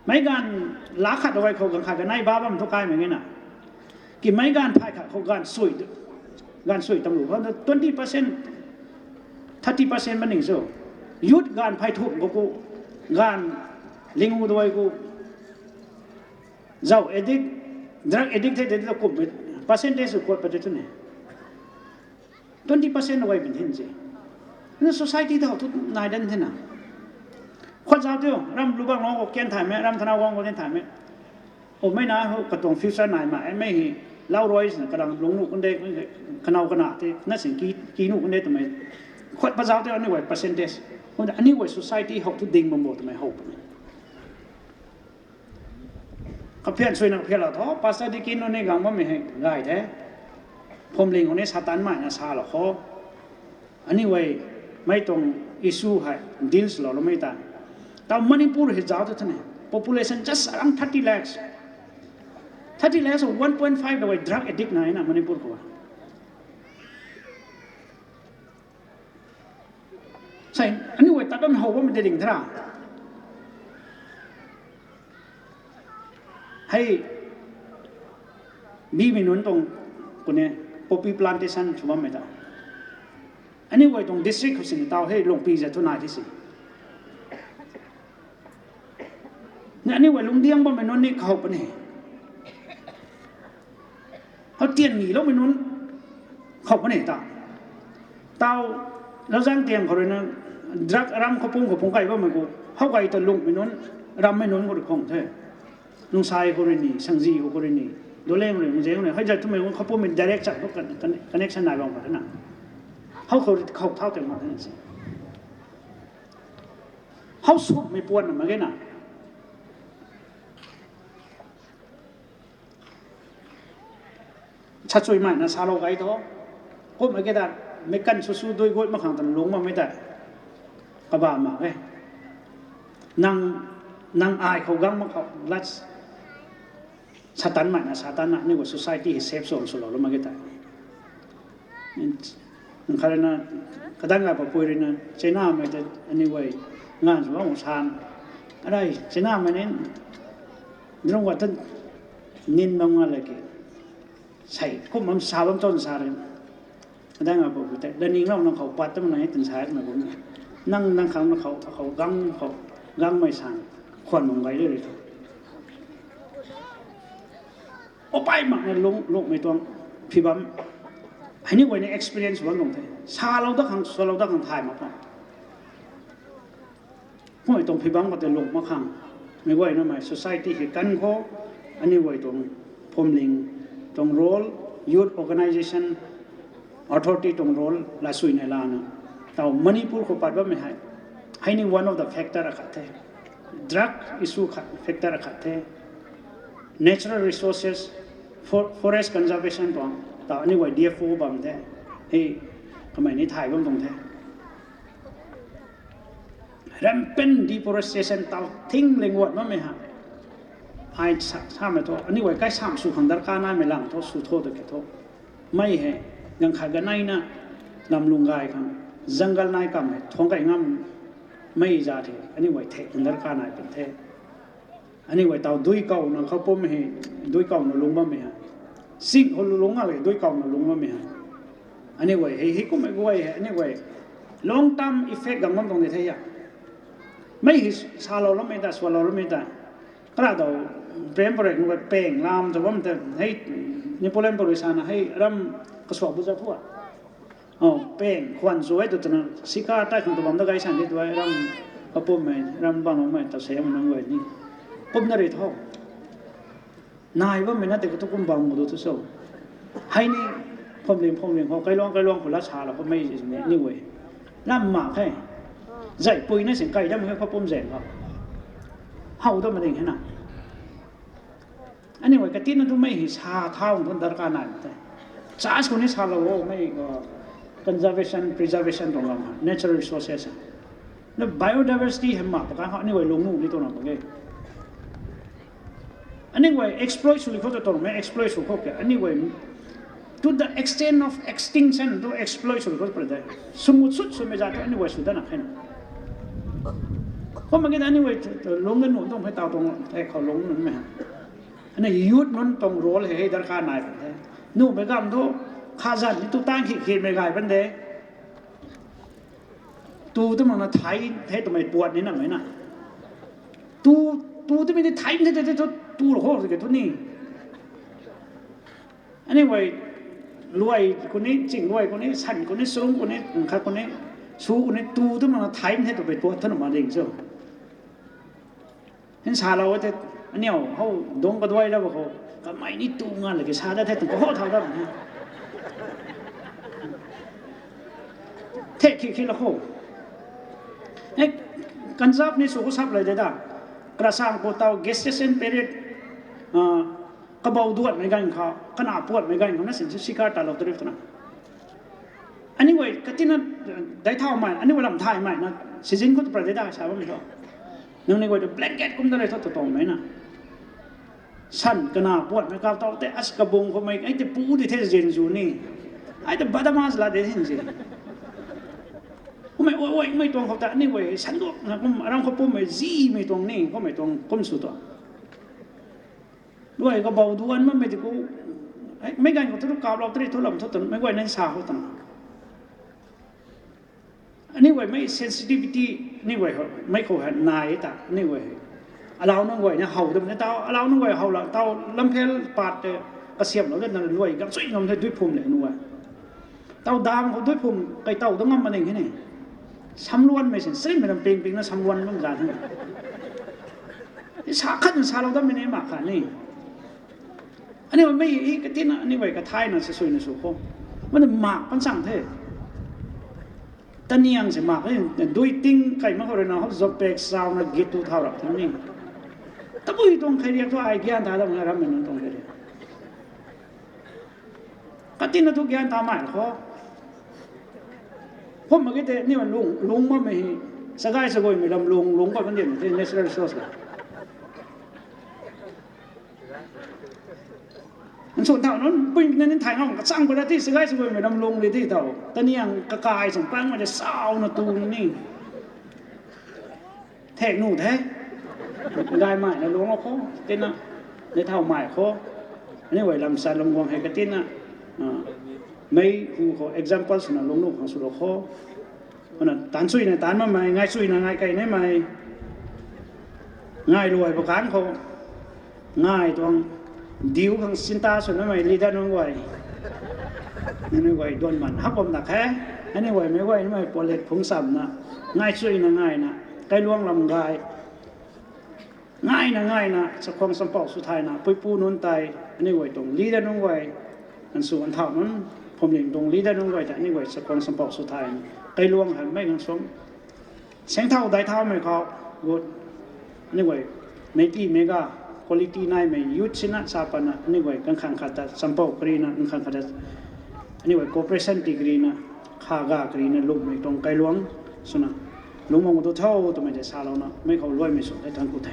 Meic ganv laa khat guay khou ganv khat kanei ba bam thu kaimei nge na. Ki meic ganv phay khat khou ganv sui, ganv sui tam lu khou twenty percent, thirty percent maning cho. Youth ganv phay thum khou ku, ganv lingu dui ku, zau addict, drug addict the de kumh percentage khuat pat te tu ne. Twenty percent guay bin thin se. Na society ta hou thu nai dan thina. Khuat zau tio, ram lu bang long khou kian thaymei, ram thanau guang khou kian thaymei. O mei na hou katuang future nai ma, mei hi lau rui sina kadang lung nuh kun de, kanau kana te na sin ki nuh kun de twmei. Khuat pa zau tio aniu guay percentage. Kumna aniu guay society hou thu ding bam bo twmei hou puni. Kaphian suina kaphian la tho, pastor deacon nunc ni gang bammei hei gay the. Phwamling khou ni Satan maina sa lou kho. Aniu guay mei tuang issue hei deal swlou loumei ta. Tau Manipur hei zauc tu thane. Population just around thirty lakhs. Thirty lakhs of one point five the way drug addict na na Manipur khou. Sai, aniu guay tat bam how bammei de ding thara. Hei, bimei nunc tuang kune poppy plantation sw bammei ta. Aniu guay tuang district khou sini tau hei lungpi zat thu nai thi si. Ni aniu guay lungdiang bammei nunc ni kahou puni. Hou tian niloumei nunc khou puni ta. Tau, lauzang tiang khou rui na, drug ram khou pung khou pung kai bammei khou, hou kai ta lungmei nunc, rammei nunc khou rui khang the. Lungsai khou rui ni, sangzi khou khou rui ni, doleng rui, mungzeng rui, hei zat twmei khou pummei direct chat khou connection nai bam khou the na. Hou khou rui khou thau tei mak the na si. Hou sumei puan na mak ge na. Sachui maina salou kai tho. Kummei ke ta, meic kan sw sw dui guay mak khang tan lung bammei ta. Kabah mak e. Nang, nang ai khou gang mak khou, lat Satan maina Satan na, aniu guay society hei safe zone swlou lou mak ge ta. Nang khat rui na, kadang gay papui rui na, Chinamei ta aniu guay nganv sw bam san. Arai, Chinamei ni, drung guay ta nin bam nga le ki. Sei, kum bam sa bam ton sa rui. Kadang gay papui tei, daninglou nang khou pat tamna hei tan sa na bam. Nang, nang khang na khou, khou gang, khou gangmei san, khwan nung gay rui rui tho. Opai makna lung, lungmei tuang phi bam. Hei ni guay ni experience bam tuang the. Salou dat khang, swlou dat khang thay mak khang. Kummei tuang phi bam khou tei lung mak khang. Mei guay namei society hei kan khou, aniu guay tuang phwamling tuang role, youth organisation, authority tuang role, lasui nai lana. Tau Manipur khou pat bammei hei. Hei ni one of the factor akhat the. Drug issue khat factor akhat the. Natural resources, for, forest conservation tuang, tau aniu guay D F O bam the. Hei, kamei ni thay bam tuang the. Rampant deforestation tau thing lingwat bammei ha. Ai sa, samei thu, aniu guay kai sam sw khang darkar naimei lang thu, sw tho ta ke thu. Mei hei, ganv khat ganeina, lam lung gay khang, jungle nai kam hei, thuang kai ngam mei zat hei, aniu guay thek khang darkar nai pun the. Aniu guay tau dui kawna khou pum hei, dui kawna lung bammei ha. Sing khou lung nga le, dui kawna lung bammei ha. Aniu guay hei, hei kummei guay hei, aniu guay long term effect gang bam tuang di the ya. Mei hei salou loumei ta, swlou loumei ta. Kara dau, prem parek nunc guay peng lam tu bam ta, hei, Napoleon parui sana hei, ram kasuak bu za thua. O, peng, khwan zu e tu twna, sika tai khang tu bam da gay san di tu e, ram kapummei, ram bangloumei, ta se nunc guay ni. Pum na ri tho. Nai bammei na tei khou tu kum bam mu du tu so. Hei ni, Phuamling phuamling khou kailuang kailuang khou lat sa la khou mei ni anyway. Lam mak khe. Zai pui na sing kai dam khe khou pum zaeng khou. How dam ma ding khe na. Anyway, katina tu mei hei sa thau thu darkar nai te. Church khou ni salou o mei, uh, conservation, preservation tuang lam, natural resources. Na biodiversity hei mak pa kan khou anyway lung nu ni tuang lam pa ge. Anyway, exploit sw li khou tu tuang mei exploit sw khou ke. Anyway, to the extent of extinction tu exploit sw li khou tu pa de. Sumut sut swmei zat tu anyway sw dana khe na. Kum ma ge anyway, lung ga nu tuang hei tau tuang, e khou lung nu mei. Ana youth nunc tuang role hei, hei darkar nai pan the. Numei gam thu, khazan ni tu tang khi khimei gay pan de. Tu tu mak na thai the twmei puat ni namei na. Tu, tu twmei ni thai the, the, the, tu, tu ro ho ke tu ni. Anyway, luai kuni, ching luai kuni, san kuni, sung kuni, khat kuni, su kuni, tu tu mak na thai the twmei puat thu na ma ding cho. Hin salou te, aniu hou dungc kaduai la ba khou, kamei ni tu nga laki sa da the tu kaho thau da. Thek khi khi la khou. E, conserve ni sw khou sap lei de da. Karasang khou tau gestation period, ah, kabau duatmei ganv khou, kana puatmei ganv khou na sin sikar talou tari twna. Anyway, katina, dai thaumei, anyway lam thaymei na, season khou tu pra de da sa bammei tho. Nang ni guay tu blanket kum da rei tho tu tuangmei na. San kana puatmei kau tau te, as kabung khoumei, ai te pu di the zin zu ni. Ai te badamas la de hin zi. Kummei oi, oi, mei tuang khou ta, anyway, sanduak na kum, aram khou pummei zimei tuang ni, kummei tuang kum sw tuang. Luai kabau duan bammei ti khou, e, mei ganv khou thu kaplou tari thu lam thu tan, mei guay na sa khou tan. Anyway, mei sensitivity, anyway, mei khou hei nai ta, anyway. Alau nunc guay ni how dam ni tau, alau nunc guay how la, tau lamphel pat te, kasiamlou de na luai, gam sui ngam the dui phum le nu a. Tau dam khou dui phum, kai tau da ngam ma ning he ni. Samluanmei sin, sinmei lam ping ping na samluan bam za the. Sa khat na salou dammei ni mak kha ni. Anyway, mei i katina, anyway, kathaina sa suina sw khou. Mana mak pan chang the. Taniang se mak e, dui ting kai mak khou rui na, hou zopek sauna git tu thau rap the ni. Tabui tuang khai riak thu ai gyan tha dam na rammei nunc tuang khai riak. Katina thu gyan tha mai khou. Kum mak ge te, ni ma lung, lung bammei hi. Sagai saguimei lam lung, lung pat kan diam the, natural resource la. Nsun thau nunc, pui na nin thai ngam kachang pui ra ti, sagai saguimei lam lung ri ti thau. Taniang kakai chang pangmei de sauna tu ni. Thek nu the. Gaymei na lung khou, tina, ni thaumei khou. Anyway, lam sa lung guang hei katina, ah, mei hu khou example swna lung nu khang swlou khou. Kumna taanv chuina taanv makmei, ngai chuina ngai kei nimei. Ngai luai pa kan khou. Ngai tuang diu khang sinta sw namei leader nunc guay. Nunc guay duan man hak bam dak khe. Anyway, mei guay nimei pualet phung samna. Ngai chuina ngaina. Kailuang lam gay. Ngaina ngaina, chakhwang champou sw thayna, puipu nunc tei, anyway tuang leader nunc guay, ansu anthau nunc, phwamling tuang leader nunc guay tei, anyway chakhwang champou sw thayna, kailuang hei mei nang suang. Sengthau dai thaumei khou, good. Anyway, meipi mega, quality naimei, youth sina sa patna, anyway, ganv khang khat ta, champou karina, ganv khang khat ta, anyway, cooperation tii karina, khaga karina, lungmei tuang kailuang, swna, lungmang tu tho, twmei tei salouna, mei khou luaimei sw, tei thank you the.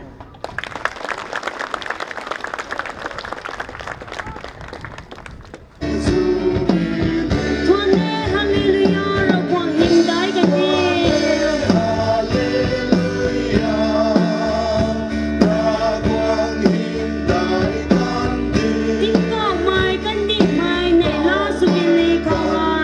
Thuanc e, Hallelujah, Ravguangc hymdaih kan e. Tingkauhmei kandihmei neihla sw puni khou hei.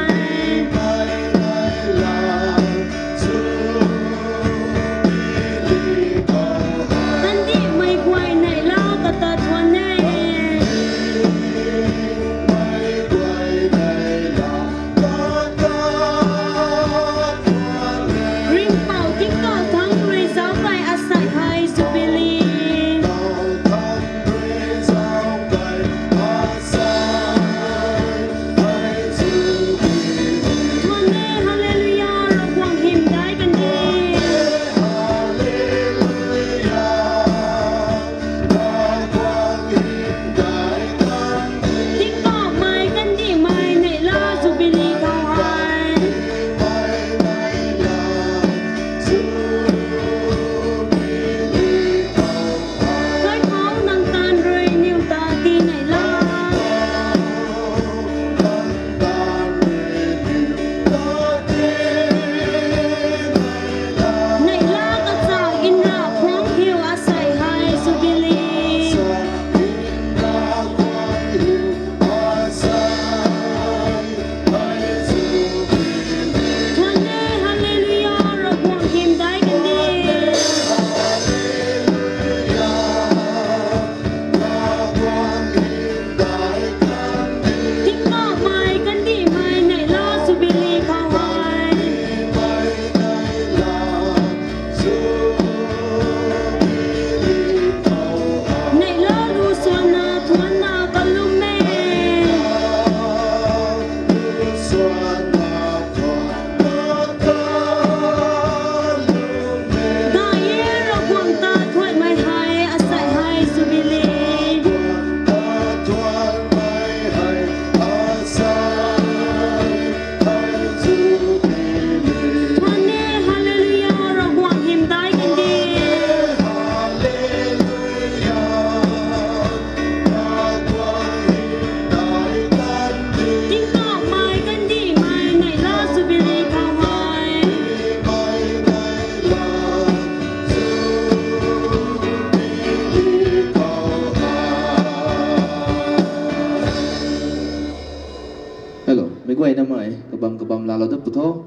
Namei, kabam kabam laalou dat pu tho.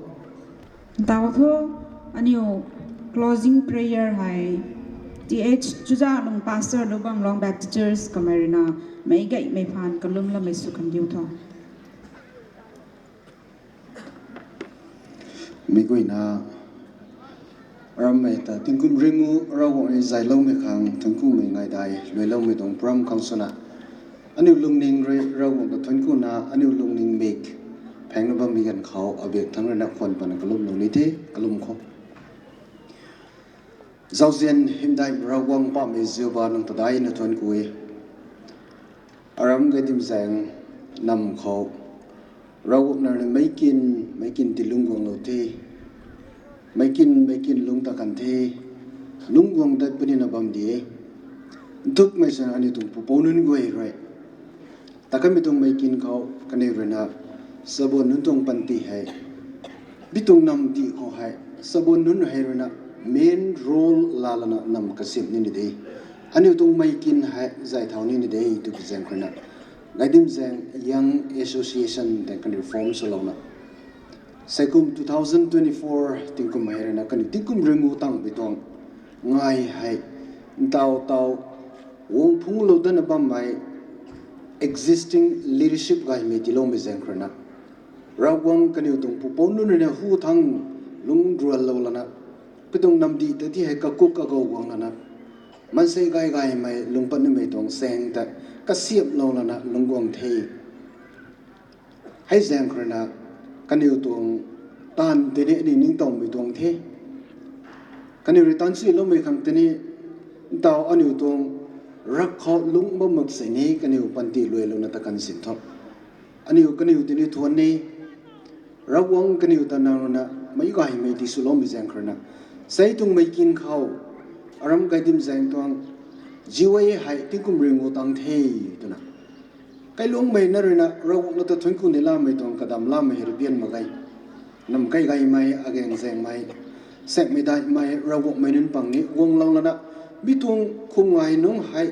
Tau tho, aniu closing prayer hei, Th Chuzaklung Pastor Lubang Long Baptist Church kamei ruina, meic gaymei phaan kalumloumei sw kan diu tho. Mi guayna, arammei ta tingkum ringu Ravguangc rui zayloumei khang thuanckumei ngaidai luailoumei tuang program khang swna, aniu lungning rui Ravguangc ta thuanckuna, aniu lungning mik phaengna bammei ganv khou abiak thangc ruina khwan pana kalumlou ni the, kalum khou. Zauzian hymdaih Ravguangc Pamei Jihova, nang ta daina thuancku e. Aram Gaidimzaeng nam khou Ravguangc nang rui meic kin, meic kin ti lungc guanglou the. Meic kin, meic kin lungc ta kan the. Lungc guang dat punina bam di e. Nthukmei swna aniu tuang pupouc nunc guay rui, ta kanmei tuang meic kin khou kaniw ruina sabuan nunc tuang panty hei, mi tuang namdih khou hei sabuan nunc hei ruina main role laa lana nam kasiam nini de. Aniu tuang meic kin hei zay thau nini de tw pi zaeng khou ruina, Gaidimzaeng Young Association tei kaniw form swlouna, seikum two thousand twenty-four tingkum hei ruina kaniw tingkum ringu tangpui tuang ngai hei, ntaw taw, guang phungclou dana bammei existing leadership gaymei tiiloumei zaeng khou ruina, Ravguangc kaniw tuang pupouc nunc ruina hu thangc lungc ruanlou lana, katuang namdih ta ti hei kakuk kagou guang lana, maansei gay gaymei lungc patnimei tuang saeng ta kasiamhlou lana lungc guang the. Hei zaeng khou ruina, kaniw tuang taanv tei ni aniu ningtowmei tuang the. Kaniw rui taanv suiloumei khang tei ni, ntaw aniu tuang rak khou lungc bam mak sini kaniw panty luailouna ta kan sin tho. Aniu kaniw tei ni thuanc ni, Ravguangc kaniw ta nang ruina meic gaymei ti swloumei zaeng khou ruina, sei tuang meic kin khou, Aram Gaidimzaeng tuang G Y A hei tingkum ringu tang the twna, kailuangmei na ruina Ravguangc na ta thuancku ni lamei tuang kadam lamei hei rui bian mak ge. Nam kai gaymei, agaeng zaengmei, saekmei daihmei, Ravguangc mei nunc pang ni guanglou lana, mi tuang khum ngai nungc hei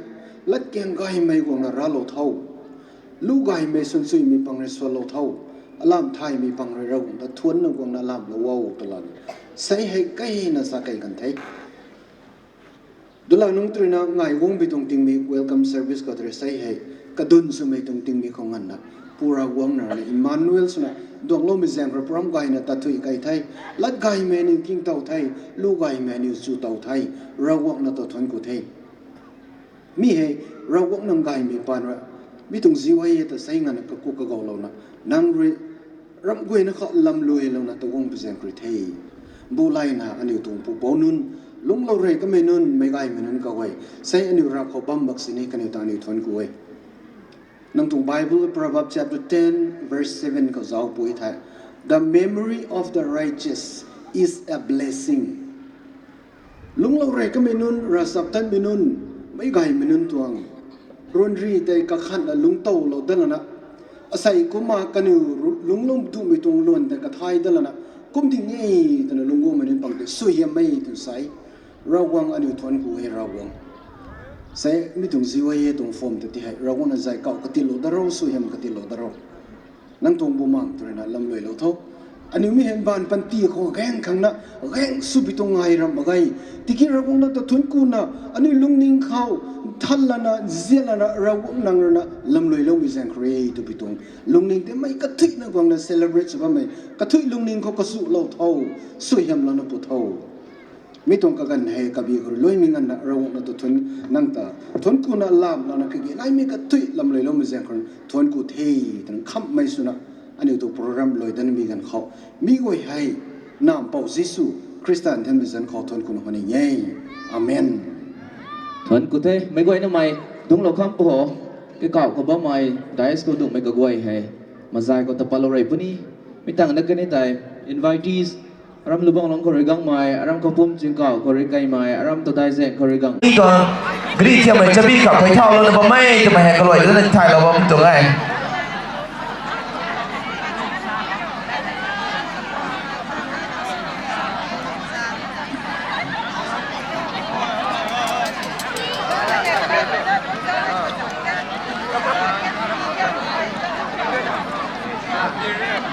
latkaeng gaymei guangna raclou tho. Lu gaymei suansuimei pang rui suanlou tho. Alam thaymei pang rui Ravguangc ta thuancna guangna lamlou o twlan, sei hei kaina sa kei kan the. Dula nungc tw ruina ngai guangmei tuang tingmik welcome service khou tw rui sei hei kadun swmei tuang tingmik khou nganvna, Pu Ravguangc nang ruina Emmanuel swna duangloumei zaeng khou rui program gayna tat thuy kei the. Lat gaymei aniu ningtow the, lu gaymei aniu chu tow the. Ravguangc na ta thuancku the. Mi hei Ravguangc nang gaymei paan rui, mi tuang G Y A ta sei nganvna kakuk kagoulouna, nang rui ramh guayna khou lamluilouna ta guang pi zaeng khou rui the. Bulayna aniu tuang pupouc nunc, lungclou rey kamei nunc, meic gaymei nunc kaguay, sei aniu rak khou bam mak sini kaniw ta aniu thuancku e. Nang tuang Bible Proverbs chapter ten verse seven khou zauc pui the, The memory of the righteous is a blessing. Lungclou rey kamei nunc, ravchaptatmei nunc, meic gaymei nunc tuang ryanri tei kakhanna lungctowlou dat lana, asei kumna kaniw ru-, lungclou dumei tuang luan tei kathay dat lana, kum ding e twna lungc guangmei nunc pang tei suaihiammei tw sa e. Ravguangc aniu thuancku e Ravguangc. Sei mi tuang G Y A tuang form ta ti hei Ravguangc na zay kauh katitlou dat ro, suaihiam katitlou dat ro. Nang tuang bumaengh tw ruina lamluilou tho. Aniu mi hei mbaanv panty khou gaeng khangna, gaeng swpui tuang ngai ram mak ge. Tiki Ravguangc nang ta thuanckuna, aniu lungning khou nthan lana, nzian lana, Ravguangc nang ruina lamluiloumei zaeng khou rui twpui tuang lungning tei mei kathuicna guangna celebrate sw bammei kathuic lungning khou kazulou tho, suaihiamlouna pu tho. Mi tuang kaganv hei kabi khou rui luaimei nganvna Ravguangc nang ta thuanc, nang ta thuanckuna lam lana kage naimei kathuic lamluiloumei zaeng khou rui thuancku the twna khamhmei swna, aniu tuang program lui dat nimei ganv khou, mi guay hei Nac Mpouh Jisu Khrista nthanmei zanc khou thuanckuna khwan ni e. Amen. Thuancku the, meic guayna mei dungclou kham pu ho, kikauh khou bammei, dais khou dungcmei kaguay hei, mazay khou ta patlou rey puni, mi tangv na kani tei, invitees, aram Lubang Long khou rui gangmei, aram Kapum Chingkauh khou rui kaimei, aram Tadaizaeng khou rui gang. Tuang gari thiammei chabi kap phey thaulouna bammei twmei hei kaluai duna tithaylou bam tuang e.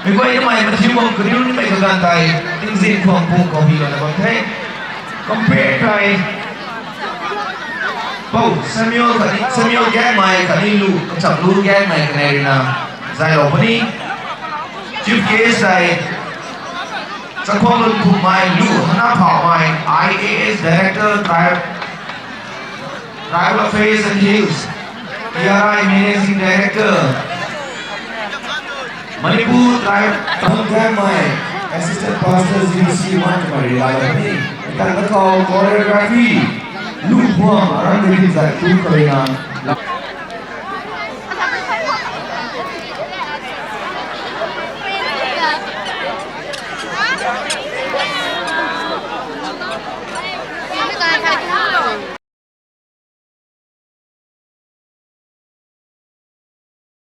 Meic guay namei mathiu bam kariu nimei kaganv tei, tingzin khwang pung khou hi lana bam the. Compare tei, Pou Samuel khatni, Samuel Gaengmei khatni Lu, Kacham Lu Gaengmei kanei ruina, zaylou puni. Chief guest tei, Chakhwang Lun Phukmei, Lu Hana Phaumei, I A S Director, Tribal Affairs and Hills, T R I Managing Director, Manipur Tribe, Tang Gaengmei, Assistant Pastor G B C Manipur Rilai Lani, Tang Nakau Choreography, Lu Phuam, Aram Dikit Zai Tu Kalina,